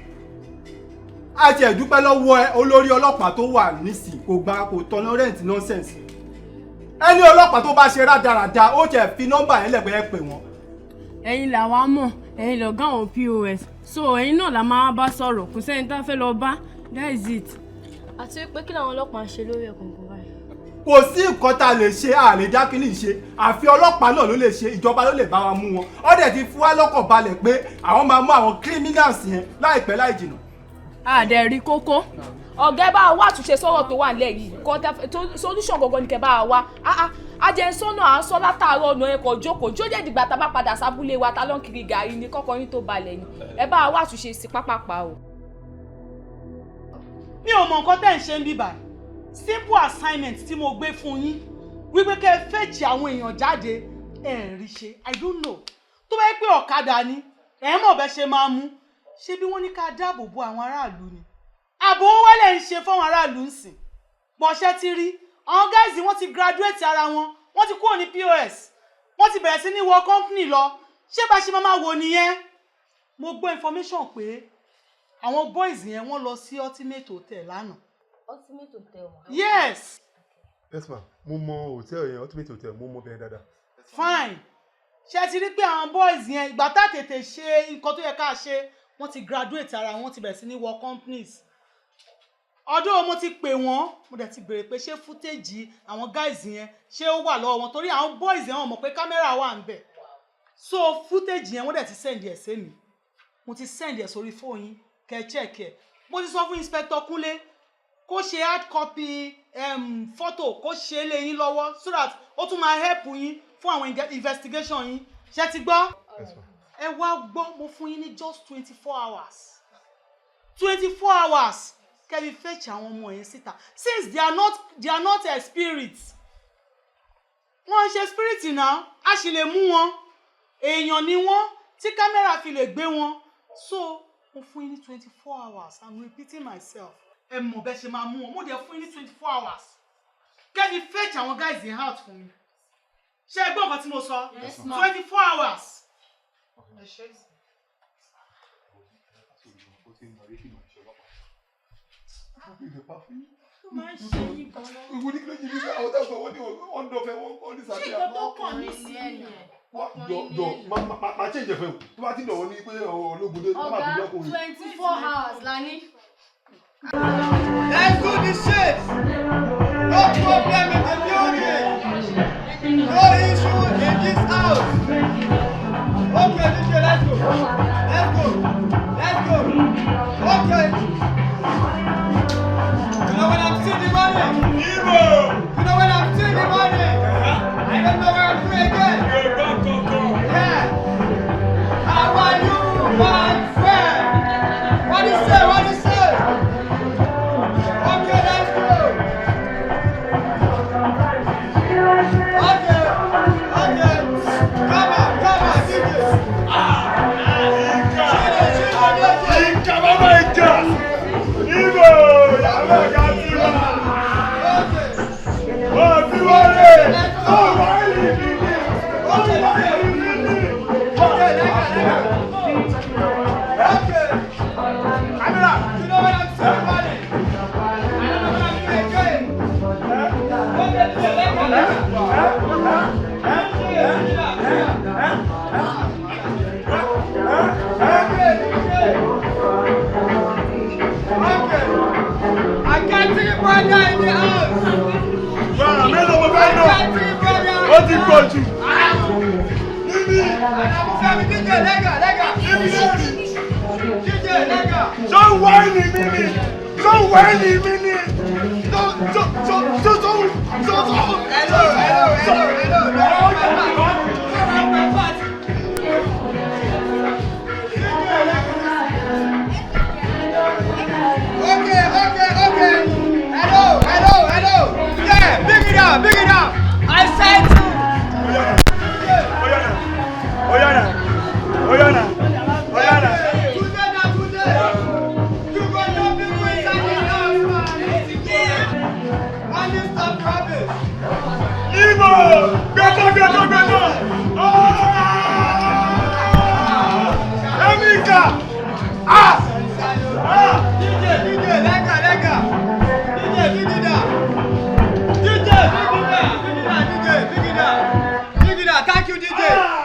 [SPEAKER 2] A ti ẹ̀dúpẹ́ lọ́wọ́ ẹ, olórí ọlọ́pàá tó wà nísìn, kò gba, kò tolerate nonsense. Ẹni ọlọ́pàá tó bá ṣe rádaràda, ó jẹ́ fi nọ́mbà yẹn lẹ́gbẹ̀ẹ́ pè wọ́n.
[SPEAKER 18] Ẹ̀yin làwa mọ̀, ẹ̀yin lọ̀gá àwọn POS, so ẹ̀yin náà la máa bá sọ̀rọ̀. Kò sẹ́ni tá a fẹ́ lọ bá, that is it.
[SPEAKER 17] Àti wípé kí làwọn ọlọ́pàá ń ṣe lórí ẹ̀kọ́ báyìí?
[SPEAKER 2] Kò sí nǹkan tá a lè ṣe, a lè dá kínní ṣe, àfi ọlọ́pàá náà ló lè ṣe. Ìjọba ló lè bá wa mú wọn. Ó dẹ̀ ti fún wa lọ́kàn balẹ̀ pé àwọn máa mú àwọn criminals yẹn láìpẹ́ láì jìnnà.
[SPEAKER 10] Àdẹ̀ rí kókó. Ọ̀gá, ẹ bá wa wá àtúnṣe sọ̀rọ̀ tó wà nílẹ̀ yìí. Solution gangan ni kẹ́ bá wa wá. Ajẹ́nsọ́nà à ń sọ látàárọ̀, ọ̀nà ẹ̀kọ́ jókòó jójẹ́ dìgbà tá a bá padà sábúlé wa, ta ló ń kiri gàrí ni kọ́kọ́ yín tó balẹ̀ ni. Ẹ bá wa wá àtúnṣe sí pápápá o.
[SPEAKER 9] Mi ò mọ nǹkan tẹ́ ń ṣe ń bíbà. Simple assignment tí mo gbé fún yín wípé kẹ́ ẹ fetch àwọn èèyàn jáde, ẹ rí ṣe. I don't know. Tó bá yẹ pé ọ̀kadà ni ẹ mọ̀ bẹ́ ṣe máa mú ṣé, bí wọ́n ní ká dáàbò bo àwọn aráàlú ni, ààbò wálẹ̀ ń ṣe fáwọn aráàlú ń sìn bọ̀ṣẹ́ ti rí. Àwọn guys, wọ́n ti graduate ara wọn, wọ́n ti kúrò ní POS, wọ́n ti bẹ̀rẹ̀ sí ní wọ company lọ. Ṣé bá ṣe máa wò nìyẹn? Mo gbọ́ information pé àwọn boys yẹn, wọ́n lọ sí Ultimate Hotel lánàá.
[SPEAKER 17] Ultimate Hotel wà.
[SPEAKER 9] Yes.
[SPEAKER 13] Yes ma, mo mọ hòtẹ́ẹ̀lì yẹn, Ultimate Hotel, mo mọ bẹ́ẹ̀ dáadáa.
[SPEAKER 9] Fine. Ṣé ti rí pé àwọn boys yẹn, ìgbà tá tètè ṣe nǹkan tó yẹ ká ṣe, wọ́n ti graduate ara wọn, ti bẹ̀rẹ̀ sí ní wọ companies. Ọdún mo ti pè wọ́n, mo dẹ̀ ti béèrè pé ṣé footage àwọn guys yẹn, ṣé ó wà lọ́wọ́ wọn, torí àwọn boys yẹn, wọ́n mọ̀ pé kámẹ́rà wà ń bẹ̀. So footage yẹn, wọ́n dẹ̀ ti send ẹ̀ sí mi. Mo ti send ẹ̀ sórí fóònù yín, kẹ́ ẹ check ẹ̀. Mo ti sọ fún Inspector Kúnlé kó ṣe hard copy photo, kó ṣe é lé yín lọ́wọ́, so that ó tún máa help yín fún àwọn investigation yín. Ṣé ti gbọ́? Ẹ wá gbọ́, mo fún yín ní just 24 hours, 24 hours, kẹ́bi fetch àwọn ọmọ yẹn síta. Since they are not spirits, wọ́n ń ṣe spirit náà, a sì lè mú wọn. Èèyàn ni wọ́n tí kámẹ́rà fi lè gbé wọn. So mo fún yín ní 24 hours. I'm repeating myself. Ẹ mọ̀ bẹ́ẹ̀ ṣe máa mú wọn. Mo dẹ̀ fún yín ní 24 hours. Kẹ́ni fetch àwọn guys in out fún mi. Ṣé ẹ gbọ́ nǹkan tí mo sọ?
[SPEAKER 17] Yes, ma'am.
[SPEAKER 9] 24 hours. Ẹ ṣé.
[SPEAKER 13] Ó ti ń lọ rí kí màá ṣe ọlọ́pàá.
[SPEAKER 10] Tó máa ń ṣe yín gan-an.
[SPEAKER 13] Ìwọ ní kí ló jí mi àwọn táwọn sọ wọ́n ní wọ́n ń dọ̀fẹ́ wọ́n ní
[SPEAKER 10] Ṣé
[SPEAKER 13] sàbíà.
[SPEAKER 10] nǹkan tó kàn ní sí nìyẹn?
[SPEAKER 13] Jọ jọ, má change ẹ̀fẹ̀ o. Tó bá ti dọ̀wọ́ ní pé ológun dé, má
[SPEAKER 17] Ọ̀gá,
[SPEAKER 13] bínú ọkùnrin.
[SPEAKER 17] 24 hours la ní.
[SPEAKER 19] Let's do this shit. No problem in the building. No issue in this house. Okay, DJ, let's go. Let's go. Let's go. Okay. You know when I'm seeing the money? You know when I'm seeing the money? I don't know where I'm going again. Yeah. How are you, my friend? What do you say? What do you say? Okay, let's go. Okay, okay. Come on, come on, DJ.
[SPEAKER 3] Ìkà bàbá ìkà! Ibo ìyàwó ọ̀gá ti wà. Wọ́n ti wọlé. Ó wà ní ìdílé. Ó wà ní ìdílé.
[SPEAKER 19] Okay. Camera, you know what I'm saying, buddy? I don't know what I'm doing again. Okay, DJ, let's go, let's go. Okay, DJ. Okay. I can't see brother in the house.
[SPEAKER 3] Gbàrà mélòó mo fẹ́ nà? Ó ti pọ̀ jù.
[SPEAKER 19] Níbi. Fẹ́mi DJ lẹ́gà lẹ́gà.
[SPEAKER 3] Níbi lórí.
[SPEAKER 19] DJ lẹ́gà.
[SPEAKER 3] Ṣé ń wá ẹni mi ni? Ṣé ń wá ẹni mi ni? Ṣé ṣé ṣé ṣé ṣé ṣé ṣé.
[SPEAKER 19] Hello, hello, hello, hello. My part. Okay, okay, okay. Hello, hello, hello. Yeah, big it up, big it up. I said to.
[SPEAKER 3] Oyana, Oyana, Oyana.
[SPEAKER 19] Today na today. You go know people inside this house, man. Money stop rubbish.
[SPEAKER 3] Ibo! Gbẹ̀tọ̀ gbẹ̀tọ̀ gbẹ̀tọ̀! Emika! Ah! Ah!
[SPEAKER 19] DJ, DJ, lega, lega. DJ, big it up. DJ, big it up, big it up, DJ, big it up. Big it up. Thank you, DJ.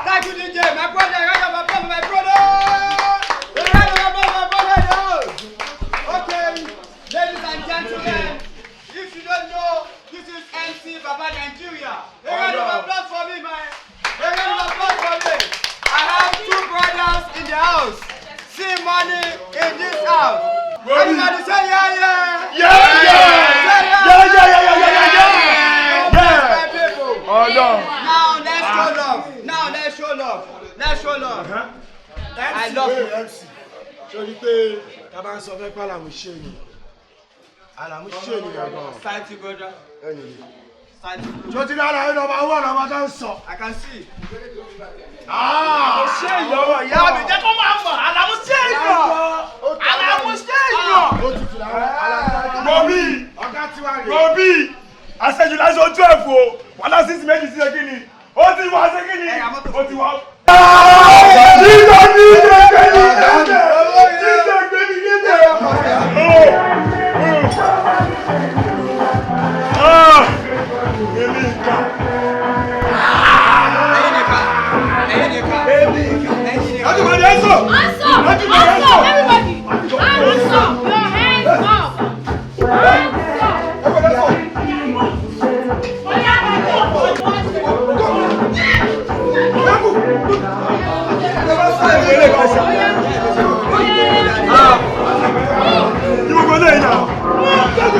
[SPEAKER 19] Thank you, DJ. My brother, round of applause for my brother. A round of applause for my brother in the house. Okay, ladies and gentlemen, if you don't know, this is MC Baba Nigeria. A round of applause for me, man. A round of applause for me. I have two brothers in the house. See money in this house. Everybody say yeah, yeah.
[SPEAKER 3] Yeah, yeah.
[SPEAKER 19] Say
[SPEAKER 3] Yeah, yeah, yeah, yeah, yeah, yeah, yeah.
[SPEAKER 19] God bless my people.
[SPEAKER 3] Ọlọ́run.
[SPEAKER 19] Now let's show love. Now let's show love. Let's show love. I love you.
[SPEAKER 6] MC sori pé tá a bá ń sọ fẹ́ pé Àlàmú ṣe ènìyàn, Àlàmú ṣe ènìyàn gan.
[SPEAKER 19] Thank you, brother. Thank you.
[SPEAKER 6] Tó ti dára yín lọ́ba owó ọ̀nà ọba tó ń sọ.
[SPEAKER 19] I can see.
[SPEAKER 1] Àlàmú ṣé ìyọ̀wọ̀ ìyá mi jẹ́ kó máa mọ̀. Àlàmú ṣé ìyọ̀. Àlàmú ṣé ìyọ̀.
[SPEAKER 3] Gobi!
[SPEAKER 6] Ọ̀gá tiwa rèé.
[SPEAKER 3] Gobi! Aṣẹ́jú lásán 12 o! Wàhálà sísì méjì sí ṣe kí ni? Ó ti wá ṣe kí ni? Ó ti wá. Jíjẹ jíjẹ gbẹmí jíjẹ jíjẹ gbẹmí jíjẹ. Èmi ìka.
[SPEAKER 19] Ẹyin nìkan. Ẹyin nìkan.
[SPEAKER 3] Èmi ìka.
[SPEAKER 19] Ẹyin nìkan.
[SPEAKER 3] Everybody hands up!
[SPEAKER 10] Hands up! Hands up, everybody! Hands up! Your hands up! Hands up! Oya,
[SPEAKER 3] Kí gbogbo eléyìí náà.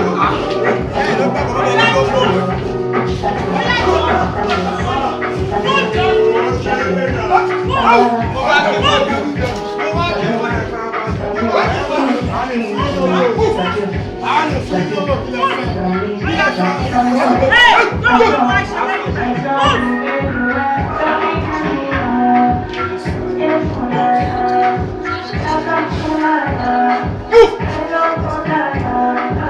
[SPEAKER 17] Move!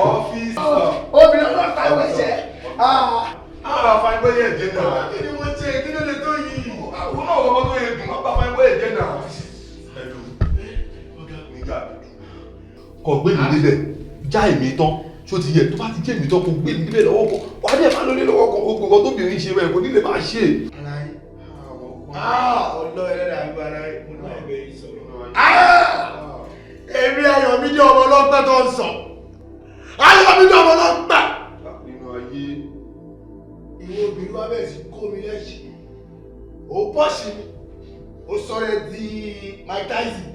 [SPEAKER 13] Officer.
[SPEAKER 15] Obìnrin ọlọ́pàá ìwé ṣe.
[SPEAKER 13] Àwọn àfáàní bóyá ẹ̀jẹ̀ náà.
[SPEAKER 15] Kí ni mo ṣe? Kí ló lè tó yìí?
[SPEAKER 13] Àwọn náà wọ́n tó yẹ dùn, wọ́n bá àfáàní bóyá ẹ̀jẹ̀ náà. Hello. Nígbà kò gbé mi débẹ̀, já èmi tán, ṣó ti yẹ, tó bá ti jẹ́ èmi tán, kò gbé mi débẹ̀ lọ́wọ́ kan, wà á dẹ̀ máa lórí lọ́wọ́ kan, ogun kan tóbìnrin ṣe rẹ̀ kò ní lè máa ṣe.
[SPEAKER 6] Ọlọ́ ẹlẹ́dàá ń bára mo náà ẹgbẹ́ yìí sọ̀rọ̀. Èmi Ayọ̀mídé ọmọ ọlọ́pẹ́ tó ń sọ. Ayọ̀mídé ọmọ ọlọ́pẹ́.
[SPEAKER 13] Nínú ayé.
[SPEAKER 6] Ìwọ obìnrin wa bẹ̀rẹ̀ sí kó mi lẹ́sìn. Ó pọ̀ sí mi. Ó sọ̀rọ̀ ẹ di Mike Tyson.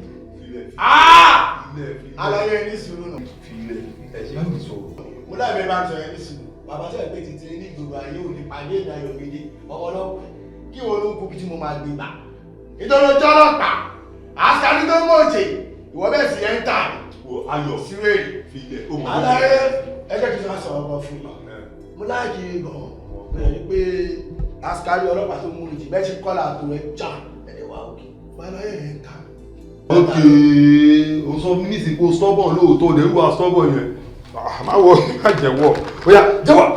[SPEAKER 6] Aláyé ẹni sùúrù nù. Mo láìpẹ́ bá ń sọ ẹni sùúrù. Bàbá sọ̀rọ̀ pé títí ní ìgboro ayé òní pàdé ìgbà Ayọ̀mídé ọmọ ọlọ́pẹ́. Kí wọn ló kú bí tí mo máa gbé gbà. Nítorí ojú ọlọ́pàá, àṣàní tó mọ̀jẹ̀, ìwọ bẹ́ẹ̀ sì ẹ̀ ń tà mí.
[SPEAKER 13] Ayọ̀
[SPEAKER 6] síwèrè.
[SPEAKER 13] Filẹ̀ ó mọ̀.
[SPEAKER 6] Aláyé ẹ jẹ́ kí n sọ ọkọ fún mi. Mo láàkì gan-an bẹ̀rẹ̀ ni pé àṣàní ọlọ́pàá tó mú mi jì bẹ́ẹ̀ ṣe kọ́là tó ẹ já ẹ̀dẹ̀ wá òkè. Aláyé ẹ̀ ń tà mí.
[SPEAKER 13] Ok, o sọ fún mi nísìnyí pé o stubborn lóòótọ́, o dẹ̀ ń wá stubborn yẹn. Má wọ, má jẹ̀wọ́. Ó yá, jẹ́wọ́.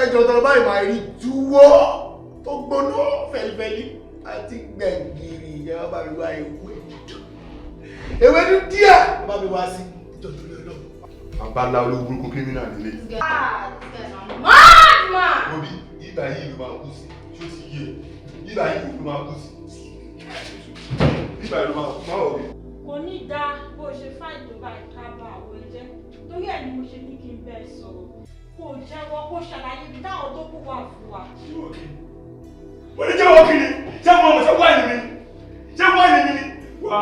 [SPEAKER 6] Ẹjọ́ tọrọ báyìí máa rí túwó tó gbóná fẹlifẹli àti gbẹ̀gìrì ìyá bá mi wá ewédú ewédú díẹ̀ bá mi wá sí ìtọ́jú lọ́lọ́.
[SPEAKER 13] Abala ológun kírímínà nílé.
[SPEAKER 17] Madman!
[SPEAKER 13] Obi, ibà yìí ló máa kú sí, ṣó ti yé? Ibà yìí ló máa kú sí. Ibà yìí ló máa kú sí.
[SPEAKER 17] Kò ní dáa bó o ṣe fáìn tó bá ìka bá àwọn ẹ̀jẹ̀ torí ẹ̀ ni mo ṣe ní kí n bẹ́ẹ̀ sọ̀rọ̀ kó o jẹ́wọ́ kó o ṣàlàyé ibi táwọn tó kù wà fún wa.
[SPEAKER 11] Mo ní jẹ́wọ́ kiri, ṣé mo mọ̀ ṣé wáìnì mi ni? Ṣé wáìnì mi ni? Wá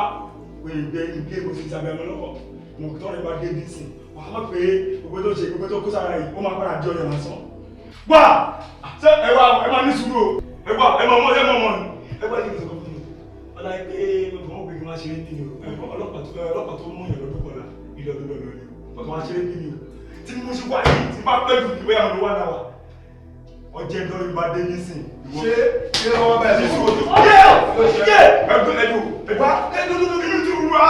[SPEAKER 11] wèrè gbé ilé ìbò sí ìsàbẹ̀ ọmọ lọ́wọ́, mo tọ́ rẹ̀ bá dé bí sìn, wà á mọ̀ pé gbogbo tó ṣe gbogbo tó kó sára yìí, ó máa padà di ọyàn lásán. Wá ṣé ẹ wá ẹ máa ní sùúrù o, ẹ wá ẹ máa mọ ẹ máa mọ ni, ẹ wá yìí sọ̀rọ̀ fún mi. Ọlá yìí pé mo kàn wọ́n pé kí n máa ṣeré bí ni o, ọlọ́pàá tó mú ìyàn lọ́dún kọ̀ọ̀la ilé ọdún lọ́dún ni o, ọkàn máa ṣeré bí ni o. Tí mo ṣe wá yìí tí bá pẹ́ jù ìwé àwọn olówó náà wà. Ọjẹ́ ìdánwò ìbá dé nísìn.
[SPEAKER 13] Ṣé ṣé wọ́n bá ẹ̀ sọ?
[SPEAKER 11] Yé! Yé! Ẹ̀dùn ẹ̀dùn ẹ̀dùn ẹ̀dùn inú ti wá.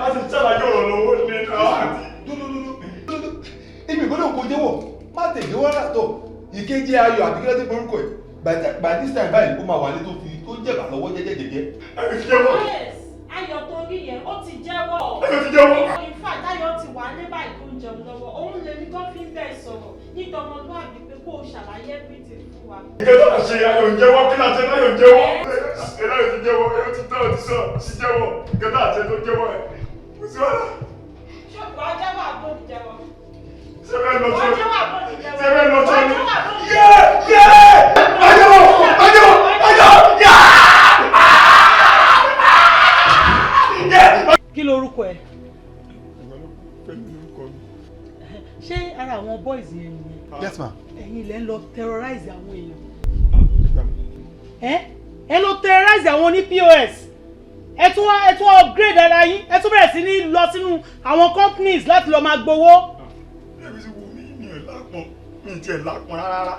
[SPEAKER 11] A ti ṣàlàyé ọ̀rọ̀ lọ́wọ́ ní àti.
[SPEAKER 13] Dúdúdúdú. Ibi ìgbọ́dọ̀ kò jẹ́wọ́, má tẹ̀lé wọ́n rà tọ̀. Ìkejì ayọ̀ àbí kílódé borúkọ ẹ̀. By this time báyìí, ó máa wà ní tó fi tó jẹ̀bà lọ́wọ́ jẹ́jẹ́jẹ́jẹ́.
[SPEAKER 11] Ẹ̀mí ti jẹ́wọ́.
[SPEAKER 17] Yes, Ayọ̀ tó rí yẹn, ó ti jẹ́wọ́.
[SPEAKER 11] Ayọ̀ ti jẹ́wọ́.
[SPEAKER 17] In fact, Ayọ̀ ti wà ní báyìí tó ń jẹun lọ́wọ́. Òun lèmi gan fi ń bẹ́ẹ̀ sọ̀rọ̀ nítọmọlúàbí pé kó o ṣàlàyé everything fún wa.
[SPEAKER 11] Ìgbẹ́ tó ṣe ayọ̀ ń jẹ́wọ́ kí láti ayọ̀ ń jẹ́wọ́. Ayọ̀ ti jẹ́wọ́, ayọ̀ ti tán, ti sọ, ti jẹ́wọ́. Ìgbẹ́ tó àṣẹ tó jẹ́wọ́ ẹ̀. Kò sí wàhálà.
[SPEAKER 17] Ṣé wàá jẹ́wọ́ àbó ní jẹ́wọ́?
[SPEAKER 11] Ṣé fẹ́ lọ
[SPEAKER 17] Wàá
[SPEAKER 11] sọ?
[SPEAKER 17] jẹ́wọ́ àbó ní jẹ́wọ́?
[SPEAKER 11] Ṣé fẹ́ lọ sọ
[SPEAKER 17] Wàá
[SPEAKER 11] ni?
[SPEAKER 17] jẹ́wọ́ àbó ní
[SPEAKER 11] Yé! Yé! Wàá jẹ́wọ́! Wàá jẹ́wọ́! Wàá jẹ́wọ́! Yá!
[SPEAKER 9] Kí lorúkọ ẹ? Ṣé ara àwọn boys yẹn nìyẹn?
[SPEAKER 13] Yes ma.
[SPEAKER 9] Ẹ̀yin ilẹ̀ ń lọ terrorize àwọn èèyàn. Ẹ ẹ lọ terrorize àwọn oní POS. Ẹ tún wá ẹ tún wá upgrade ara yín. Ẹ tún bẹ̀rẹ̀ sí ní lọ sínú àwọn companies láti lọ máa gbowó.
[SPEAKER 11] Ẹbí sì wù mí mi ò lápọn, mi ì tiẹ̀ lápọn rárá.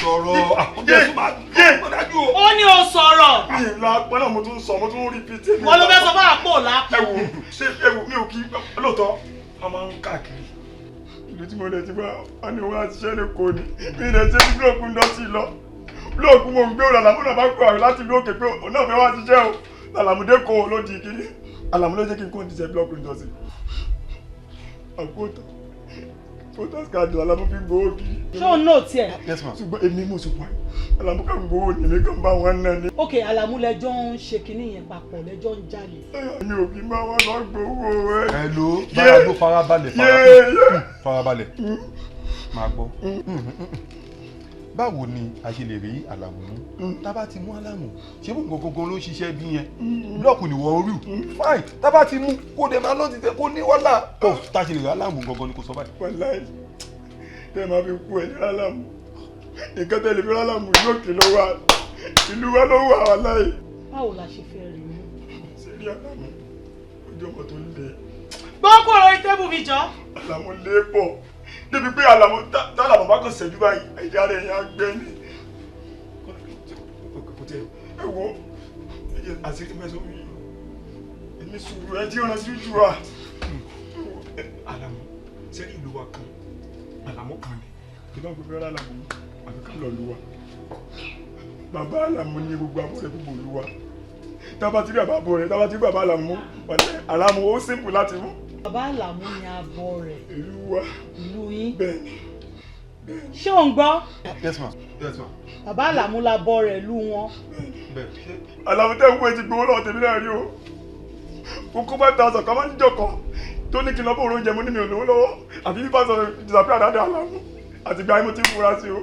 [SPEAKER 13] Sọ̀rọ̀ àkójọ ẹ̀sùn máa
[SPEAKER 11] Yé!
[SPEAKER 13] dájú o.
[SPEAKER 9] Ó ní o sọ̀rọ̀.
[SPEAKER 11] Mi ì lápọn náà mo tún sọ, mo tún repeat.
[SPEAKER 9] Wọ́n ló fẹ́ sọ fún àpò lápọn.
[SPEAKER 11] Ẹ wò ṣé ẹ wò mi ò kí lóòótọ́ a máa ń káàkiri. Ìlú tí mo lè ti wá, wọ́n ní wọ́n á ṣiṣẹ́ lè kó ni. Mi ì lè ṣe bí búlọ̀kù ń dọ́tí lọ. Búlọ̀kù mo ń gbé òun làlámù náà bá kó àrùn láti ìlú òkè pé òun náà fẹ́ wá ṣiṣẹ́ o. Làlàmúdé kó o ló di kiri. Àlàmú ló jẹ́ kí n kó ní ṣe búlọ̀kù ń dọ́tí. Àkótó voters card làlámú fi ń gbowó kiri.
[SPEAKER 9] Ṣé òun náà tiẹ̀?
[SPEAKER 13] Yes ma.
[SPEAKER 11] Ṣùgbọ́n èmi mo sì wá. Àlàmú kàn ń gbowó ni èmi kàn ń bá wọn náà ni.
[SPEAKER 9] Ok, Àlàmú lẹjọ́ ń ṣe kinní yẹn papọ̀ lẹjọ́ ń jalè.
[SPEAKER 11] Mi ò kí ń bá wọn lọ gbowó ẹ.
[SPEAKER 13] Hello, bára ló farabalẹ̀
[SPEAKER 11] Yé!
[SPEAKER 13] farabalẹ̀ máa gbọ́. Báwo ni a ṣe lè rí Àlàmú mú? Tá a bá ti mú Àlàmú, ṣé bó nǹkan gangan ló ń ṣiṣẹ́ bí yẹn? Blọọkù ni wọ́n rú. Fine, tá a bá ti mú kó dẹ̀ máa lọ́ọ́ ti tẹ kó ní wàhálà. Kò tá a ṣe lè rí Àlàmú gangan ni kò sọ báyìí.
[SPEAKER 11] Wàláì, tẹ́ ẹ máa fi kú ẹ̀ ní Àlàmú. Nǹkan tẹ́lẹ̀ fi Àlàmú yóò kí ló wà. Ìlú wa ló wà wàláì.
[SPEAKER 9] Báwo la ṣe fẹ́ rí mú?
[SPEAKER 11] Ṣé rí Àlàmú? Ojú ọmọ tó le.
[SPEAKER 9] Gbọ́ kúrò lórí tébù mi jọ.
[SPEAKER 11] Àlàmú lé pọ̀. Débi pé Àlàmú tálàmú bá kàn ṣẹ́jú báyìí, ẹ̀yà rẹ̀ yẹn á gbẹ́ ni. Ẹ wo, àṣírí mẹ́sàn-án mi. Èmi sùúrù ẹ tí ó rán sí jù wá. Àlàmú, ṣé rí ìlú wa kan? Àlàmú kan ni. Ìbá gbogbo ẹ̀rọ Àlàmú àbí ká lọ lù wa. Bàbá Àlàmú ní gbogbo abọ́ rẹ̀ gbogbo ìlú wa. Tábà tí bàbá abọ́ rẹ̀, tábà tí bàbá Àlàmú, Àlàmú ó simple láti mú.
[SPEAKER 9] Bàbá Àlàmú ni abọ́ rẹ̀.
[SPEAKER 11] Ìlú wa.
[SPEAKER 9] Ìlú yín.
[SPEAKER 11] Bẹ́ẹ̀ni.
[SPEAKER 9] Ṣé ò ń gbọ́?
[SPEAKER 13] Yes ma. Yes ma.
[SPEAKER 9] Bàbá Àlàmú la bọ́ rẹ̀ lú wọn.
[SPEAKER 13] Bẹ́ẹ̀.
[SPEAKER 11] Àlàmú tẹ́ ń wo etí gbowó lọ́wọ́ tèmi náà rí o. Mo kó 5,000 kan máa ń jọ kan tó ní kí n lọ bó oúnjẹ mo ní mi ò lówó lọ́wọ́. Àbí bí pásọ̀ disappear dáadáa Àlàmú. Àti gba mo ti ń fura sí o.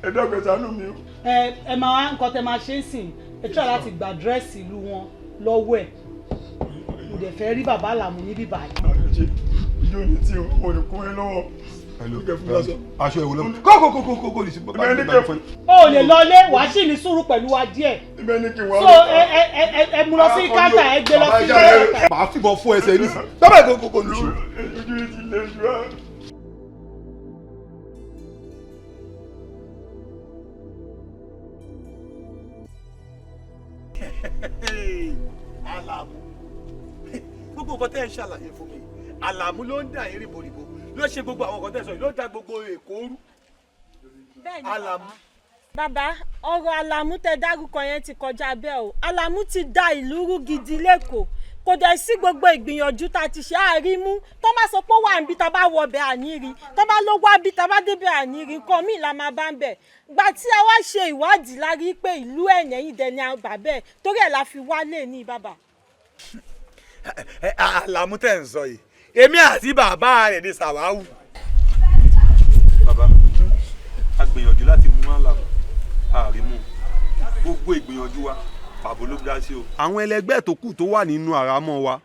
[SPEAKER 11] Ẹ dẹ́kun ẹ ṣàánú mi o.
[SPEAKER 9] Ẹ máa wá nǹkan tẹ máa ṣe ń sìn. Ẹ try láti gba dírẹ́sì ìlú wọn lọ́wọ́ ẹ̀. Mo dẹ̀ fẹ́ rí bàbá Àlàmú níbí báyìí.
[SPEAKER 11] Ojú ni tí o, mo lè kún ẹ lọ́wọ́.
[SPEAKER 13] Aṣọ ìwò lọ́wọ́. Kó kó kó kó kó lè ṣe bàbá mi bá mi fún yín.
[SPEAKER 9] O ò lè lọlé, wàá sì ní sùúrù pẹ̀lú wa díẹ̀. So ẹ mú lọ sí káńtà, ẹ gbé lọ sí káńtà.
[SPEAKER 13] Màá fìbọn fún ẹsẹ̀ yìí nísìnyí. Bàbá kó kó kó lè ṣe.
[SPEAKER 11] Ojú ni ti lè jù á.
[SPEAKER 2] Àlàmú, gbogbo nǹkan tẹ́ ẹ ń ṣàlàyé fún mi, Àlàmú ló ń dà yín ríboríbo, ló ṣe gbogbo àwọn nǹkan tẹ́ ẹ sọ yìí, ló da gbogbo Èkó rú. Àlàmú.
[SPEAKER 17] Bàbá, ọ̀rọ̀ Àlàmú tẹ dárúkọ yẹn ti kọjá bẹ́ẹ̀ o. Àlàmú ti da ìlú rú gidi lẹ́kọ̀ọ́. Kò dẹ̀ sí gbogbo ìgbìyànjú tá a ti ṣe àárí mú. Tó bá sọ pé ó wà níbi tá a bá wọ ọbẹ̀ àní rí. Tó bá ló wá bí tá a bá débẹ̀ àní rí. Nǹkan míì la máa bá ń bẹ̀. Gbà tí a wá ṣe ìwádìí la rí pé ìlú ẹ̀yìn dẹ̀ ni bàbá ẹ̀. Torí ẹ̀ la fi wálé ní bàbá.
[SPEAKER 2] Àlàmú tẹ̀ ń sọ yìí, èmi àti bàbá rẹ̀ ní Sàwáwù.
[SPEAKER 3] Bàbá, a gbìyànjú láti mú Àlàmú, a rí mú. Gbogbo ìgbìyànjú wa pàbó ló dá sí o. Àwọn ẹlẹgbẹ́ tó kù tó wà nínú àrámọ́ wa,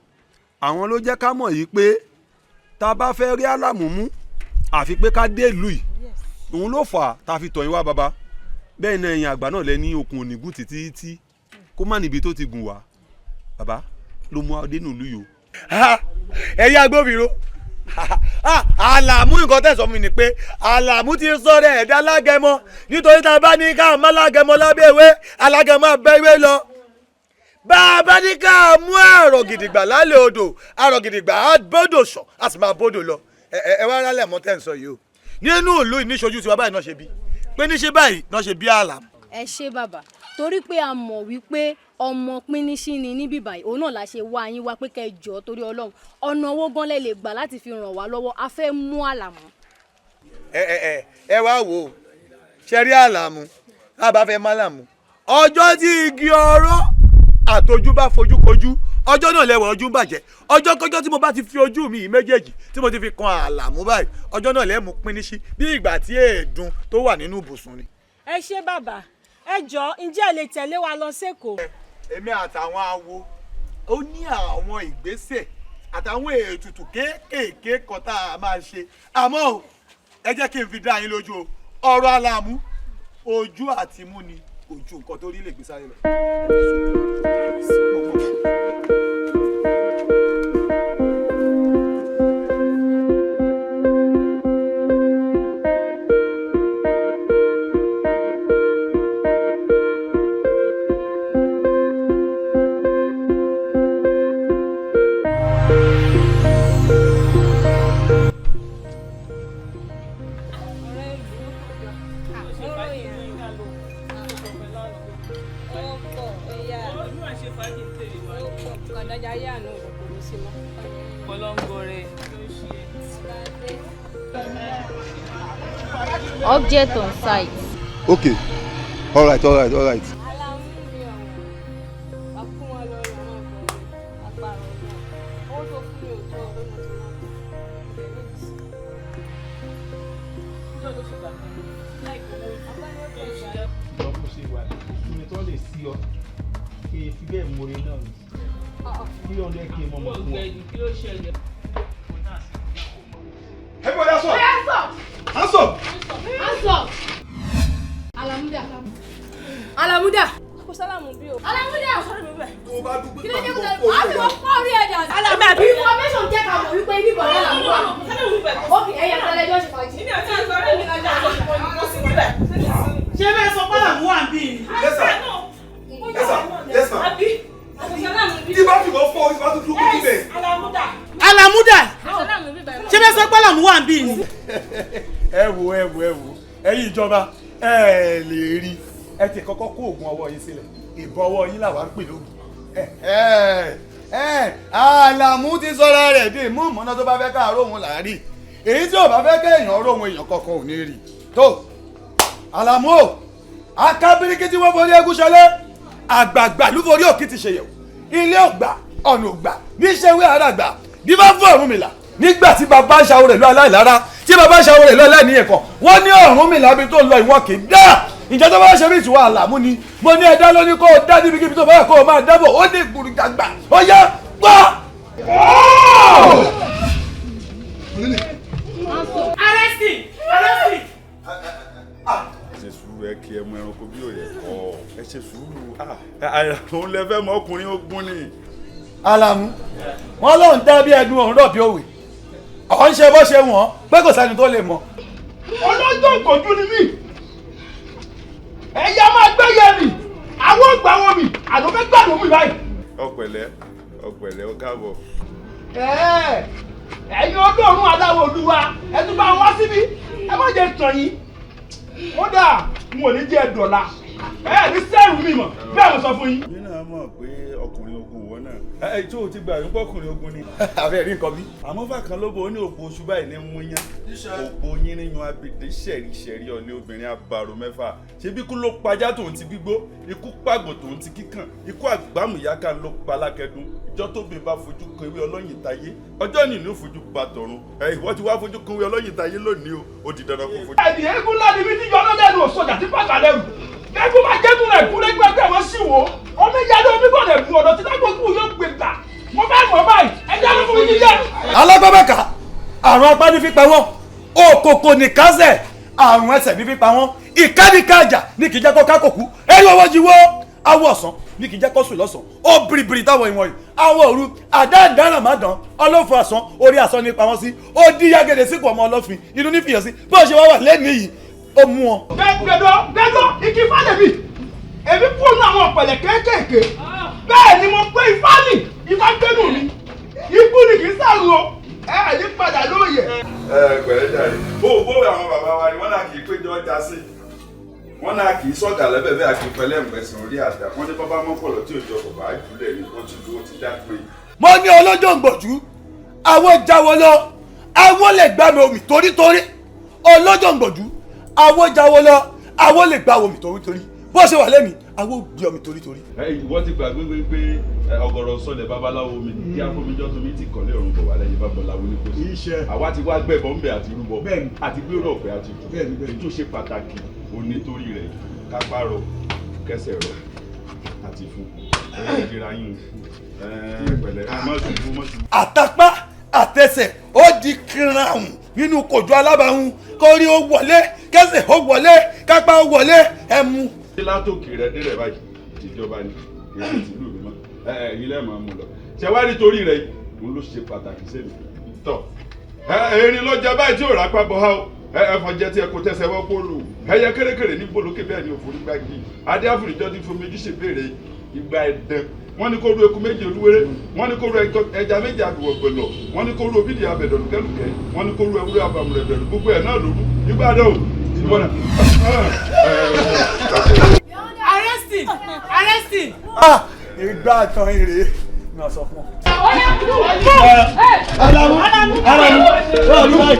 [SPEAKER 3] àwọn ló jẹ́ ká mọ̀ yìí pé tá a bá fẹ́ rí Àlàmú mú, àfi pé ká dé ìlú yìí. Òun ló fà á tá a fi tọ̀ yín wá bàbá. Bẹ́ẹ̀ náà ẹ̀yin àgbà náà lẹ ní okùn onígùn títí tí kó má níbi tó ti gùn wá. Bàbá ló mú adé nù ìlú yìí o.
[SPEAKER 2] Ẹ̀yin agbófinró, Àlàmú nǹkan tẹ̀ sọ mi ni pé Àlàmú ti sọ̀rọ̀ ẹ̀dá alágẹmọ, nítorí tá a bá ní ká mú alágẹmọ lábẹ́ ìwé, alágẹmọ abẹ́ ìwé lọ. Bá a bá ní ká mú àrọ̀ gidigba lálẹ́ odò, àrọ̀ gidigba á bọ́dọ̀ sàn, á sì máa bọ́dọ̀ lọ. Ẹ wá rálẹ̀ mọ́ tẹ̀ ń sọ yìí o. Nínú ìlú ìníṣojú tiwa báyìí náà ṣe bí. Pé níṣe báyìí náà ṣe bí Àlàmú.
[SPEAKER 18] Ẹ ṣé bàbá, torí pé a mọ̀ wípé ọmọ píníṣín ni níbí báyìí, òun náà la ṣe wá yín wá pé kẹ́ ẹ jọ̀ọ́ torí Ọlọ́run, ọ̀nà owó gan lẹ lè gbà láti fi ràn wá lọ́wọ́, a fẹ́ mú Àlàmú.
[SPEAKER 2] Ẹ wá wò ó, ṣe rí Àlàmú, tá a bá fẹ́ mú Àlàmú, ọjọ́ tí igi ọ̀rọ̀ àtọjú bá fojú kojú, ọjọ́ náà lẹ́wọ̀ ojú ń bàjẹ́. Ọjọ́ kọjọ́ tí mo bá ti fi ojú mi méjèèjì tí mo ti fi kan Àlàmú báyìí, ọjọ́ náà lẹ́mú píníṣín bí ìgbà tí èédùn tó wà nínú ibùsùn ni.
[SPEAKER 17] Ẹ ṣé bàbá, ẹ jọ̀ọ́, ǹjẹ́ ẹ lè tẹ̀lé wa lọ sÉkòó?
[SPEAKER 2] Èmi àtàwọn awo, ó ní àwọn ìgbésẹ̀ àtàwọn ètùtù kéékèèké kan tá a máa ṣe. Àmọ́ o, ẹ jẹ́ kí n fi dá yín lójú o, ọ̀rọ̀ Àlàmú ojú àti mú ni ojú nǹkan tó rí lè gbé sáré lọ.
[SPEAKER 18] Object on site.
[SPEAKER 13] Okay, all right, all right, all right.
[SPEAKER 1] Ìjọba kò ṣe wà ní tó lè sí ọ kí e fi bẹ́ẹ̀ mọ̀re náà ní 300K mọ̀ mọ̀ fún ọ.
[SPEAKER 11] Everybody hands up!
[SPEAKER 10] Hands up!
[SPEAKER 11] Hands up!
[SPEAKER 18] Hands up! Alamuda. Alamuda. Kò sálámù bí o. Alamuda.
[SPEAKER 13] Tó bá dúpẹ́
[SPEAKER 18] Kí ló dé kó sọ? A fi wọ́n fọ́ orí ẹ̀dá.
[SPEAKER 4] Alamuda.
[SPEAKER 18] Information jẹ́ ká mọ̀ wípé ibi ìbọ̀dá là ń wà. Ok, ẹ̀yà àtàlẹ́ ẹjọ́ ṣe fàájì.
[SPEAKER 10] Èmi àti àgbọ̀rẹ́ mi lájà kò sí níbẹ̀.
[SPEAKER 9] Ṣé bẹ́ẹ̀ sọ pé Àlàmú wà ń bí ni?
[SPEAKER 13] Yes sir. Yes sir. Yes sir.
[SPEAKER 10] Àbí àtàlámù bí.
[SPEAKER 13] Tí bá fi wọ́n fọ́ orí, bá tún dúró kú níbẹ̀.
[SPEAKER 10] Alamuda.
[SPEAKER 9] Alamuda.
[SPEAKER 10] Àtàlámù bí báyìí.
[SPEAKER 9] Ṣé bẹ́ẹ̀ sọ pé Àlàmú wà ń bí ni?
[SPEAKER 2] Ẹ wo, ẹ wo, ẹ wo, ẹ̀yin ìjọba, ẹ lè rí, ẹ ti kọ́kọ́ kó oògùn ọwọ́ yín sílẹ̀, ìbọn ọwọ́ yín làwa ń pè lóògùn. Àlàmú ti sọra rẹ̀ dé mú ìmọ̀nà tó bá fẹ́ káàárọ̀ òun là á rí, èyí tí ò bá fẹ́ kéèyàn róhun èèyàn kankan ò ní rí. Tó Àlàmú o, akábíríkì tí wọ́n forí egún ṣọlẹ̀, àgbààgbà ló forí òkìtì ṣèyẹ̀wò, ilé ògbà ọ̀nà ògbà níṣẹ́ wí àràgbà bí bá fún Ọ̀rúnmìlà nígbà tí bàbá ń ṣàwó rẹ̀ lọ aláìlára, tí bàbá ń ṣàwó rẹ̀ lọ aláìníyẹn kan, wọ́n ní Ọ̀rúnmìlà bí tó ń lọ ìwọ̀n kì í dá. Ìjọ tó bá ṣe bí ìtùwà Àlàmú ni mo ní ẹ̀dá lóní kó o dá níbikíbi tó bá yẹ kó o máa dábò, ó ní gbùrùgbàgbà ó yá gbọ́.
[SPEAKER 9] Arrest him! Arrest him!
[SPEAKER 3] Ẹ ṣe sùúrù, ẹ kí ẹ mọ ẹranko bí òye kọ, ẹ ṣe sùúrù, òun lẹ fẹ́ mọ ọkùnrin ogun ni.
[SPEAKER 2] Àlàmú wọn lóun dá bí ẹdun òun rọ̀ bí òwe, ọ̀ ń ṣe bó ṣe wọ̀n pé kò sẹ́ni tó lè mọ̀.
[SPEAKER 1] Ọlọ́jọ́ ìkọ̀jú ni mí, ẹ̀yà máa gbẹ́yẹ mi, àwọn ògbà wọn mi, àdó fẹ́ gbàdúrà mi báyìí.
[SPEAKER 3] Ọpẹ̀lẹ́, ọpẹ̀lẹ́, ó káàbọ̀.
[SPEAKER 1] Ẹ̀yin ọlọ́run aláwọ̀ olúwa, ẹ tún bá wá síbí, ẹ má jẹ́ tàn yín, kódà n ò ní jẹ́ dọ̀la, ẹ ní sẹ́rù mi mọ̀, bẹ́ẹ̀ mo sọ fún yín.
[SPEAKER 3] Mi náà mọ̀ pé ọkùnrin ogun wọ náà, ẹ tí o ti gbà wípé ọkùnrin ogun ni.
[SPEAKER 2] Àbẹ̀ rí nǹkan bí.
[SPEAKER 3] Àmọ́ fàkàn ló bo ní òpó oṣù báyìí ní mú yán, òpó yínrín yan abèdè ṣẹ̀ríṣẹ̀rí ọ̀lẹ́ obìnrin abàrò mẹ́fà. Ṣebí ikú ló pajá tòun ti gbígbó, ikú pàgbò tòun ti kíkàn, ikú àgbámúyáká ló pa lákẹ́dùn. Ìjọ tó bí bá fojú kan ewé ọlọ́yìn táyé, ọjọ́ nìlú fojú ba tọ̀run. Ẹ ìwọ ti wá fojú kan ewé ọlọ́yìn táyé lónìí o, ó di dandan kó fojú.
[SPEAKER 1] Ẹ̀dì eégún ńlá ni mí tí yọ ọlọ́dẹ̀ẹ́nu òṣòjà tí pàṣẹ lẹ́rù. Eégún máa jẹ́gùn rẹ̀ kú lẹ́gbẹ̀ẹ́ wọn sì wò ó. Omi yálé omi gbọ́dọ̀ bu ọ̀dọ̀ tí lágbókù yóò gbé gbà. Mo fẹ́ mọ̀ báyìí, ẹ jẹ́ ló fún mi jíjẹ́.
[SPEAKER 2] Alágbábẹ́ka àrùn apá ní fípa wọn, òkòkò nìkásẹ̀ àrùn ẹsẹ̀ ní fípa wọn, ìkánìkàjà ní kì í jẹ́ kó kákòkú, ẹ̀yìn owó jíwó awọ ọ̀sán ní kì í jẹ́ kó sùn lọ́sàn-án, ó biribiri táwọn ìwọ̀n yìí, awọ òru àdáǹdáràn má dán, ọlọ́fun àsán orí àsán ní pamọ́ sí, ó dí yágẹ̀dẹ̀ sípò ọmọ ọlọ́fin inú ní fìyàn sí, bó ṣe wá wà lẹ́nu yìí ó mú wọn.
[SPEAKER 1] Gbẹdọ gbẹdọ igi falẹbi, èmi kú nínú àwọn ọ̀pẹ̀lẹ̀ kéékèèké, bẹ́ẹ̀ ni mo pé ifá nì, ifá gbẹ́nu mi, ikú ni kì í sàrùn o, ẹ ẹ̀ ní padà lóye.
[SPEAKER 3] Ẹ pẹ̀lẹ́ jàre, bó o bó àwọn bàbá wa ni wọ́n náà kì í péjọ ọjà sí, wọ́n náà kì í sọ̀gà lẹ́bẹ̀ẹ́bẹ́ àti pẹ̀lẹ́ ìpẹ̀sìn orí àdá, wọ́n ní bábá mọ́pọ̀lọ́ tí òjò kò bá jùlẹ̀ ní ó ti dúró ti dá pé.
[SPEAKER 2] Mo ní ọlọ́jọ́ gbòjú, àwọn jáwọ́ lọ, àwọn lè gbà mí omi torítorí, ọlọ́jọ́ gbòjú, àwọn jáwọ́ lọ, àwọn lè gbà omi torítorí, bó ṣe wà lẹ́mìí àwọn gbé omi torítorí.
[SPEAKER 3] Ẹ ìwọ ti gbàgbé pé ọ̀gọ̀rọ̀ sọlẹ̀ babaláwo mi kí afọmijọ́ tó mi ti kọ̀lé ọ̀run bọ̀ wá lẹ́yìn babaláwo ní kò sí. Àwa ti wá gbẹ̀bọ̀ ńbẹ̀ àti rúbọ àti gbérò ọ̀pẹ àti jù tó ṣe pàtàkì onítorí rẹ̀ kápá rọ kẹsẹ̀ rọ àti fún ìdíra yín pẹ̀lẹ́ má ṣubú má ṣubú.
[SPEAKER 2] Àtàpá àtẹsẹ̀ ó di kíráhùn nínú kòjó alábàáhùn, kórí ó wọlé, kẹsẹ̀ ó wọlé, kápá ó wọlé, ẹ mú.
[SPEAKER 3] Ṣé látòkè rẹ délẹ̀ báyìí tìjọba ni kì í ṣe tìlú mi mọ́, ẹ̀yin lẹ́ẹ̀ máa mú lọ. Ṣé wá rí torí rẹ òun ló ṣe pàtàkì sẹ́mi tọ̀ erin ló jẹ báyìí tí ò rápá bọ́ ha o, ẹfọn jẹ tí ẹ kò tẹsẹ̀ wọ́n kó lù, ẹyẹ kérékèrè ní bolókè bẹ́ẹ̀ ni òfurufú gbági adé àfúrìjọ ti fomi ojú ṣèbéèrè ìgbà ẹ̀dán, wọ́n ní kó ru eku méje olúwéré, wọ́n ní kó ru ẹja méje àbùwọ̀gbẹ̀lọ̀, wọ́n ní kó ru obìdì abẹ̀dọ̀ lùkẹ́lùkẹ́, wọ́n ní kó ru ewúrẹ́ abàmùrẹ̀bẹ̀rù, gbogbo ẹ̀ náà lóru ìgbà dẹ̀ o ìwọ náà.
[SPEAKER 9] Arrest him! Arrest him!
[SPEAKER 2] Ìgbà tán ire ni wọ́n sọ fún ọ.
[SPEAKER 9] Alamu!
[SPEAKER 2] Alamu! Alamu!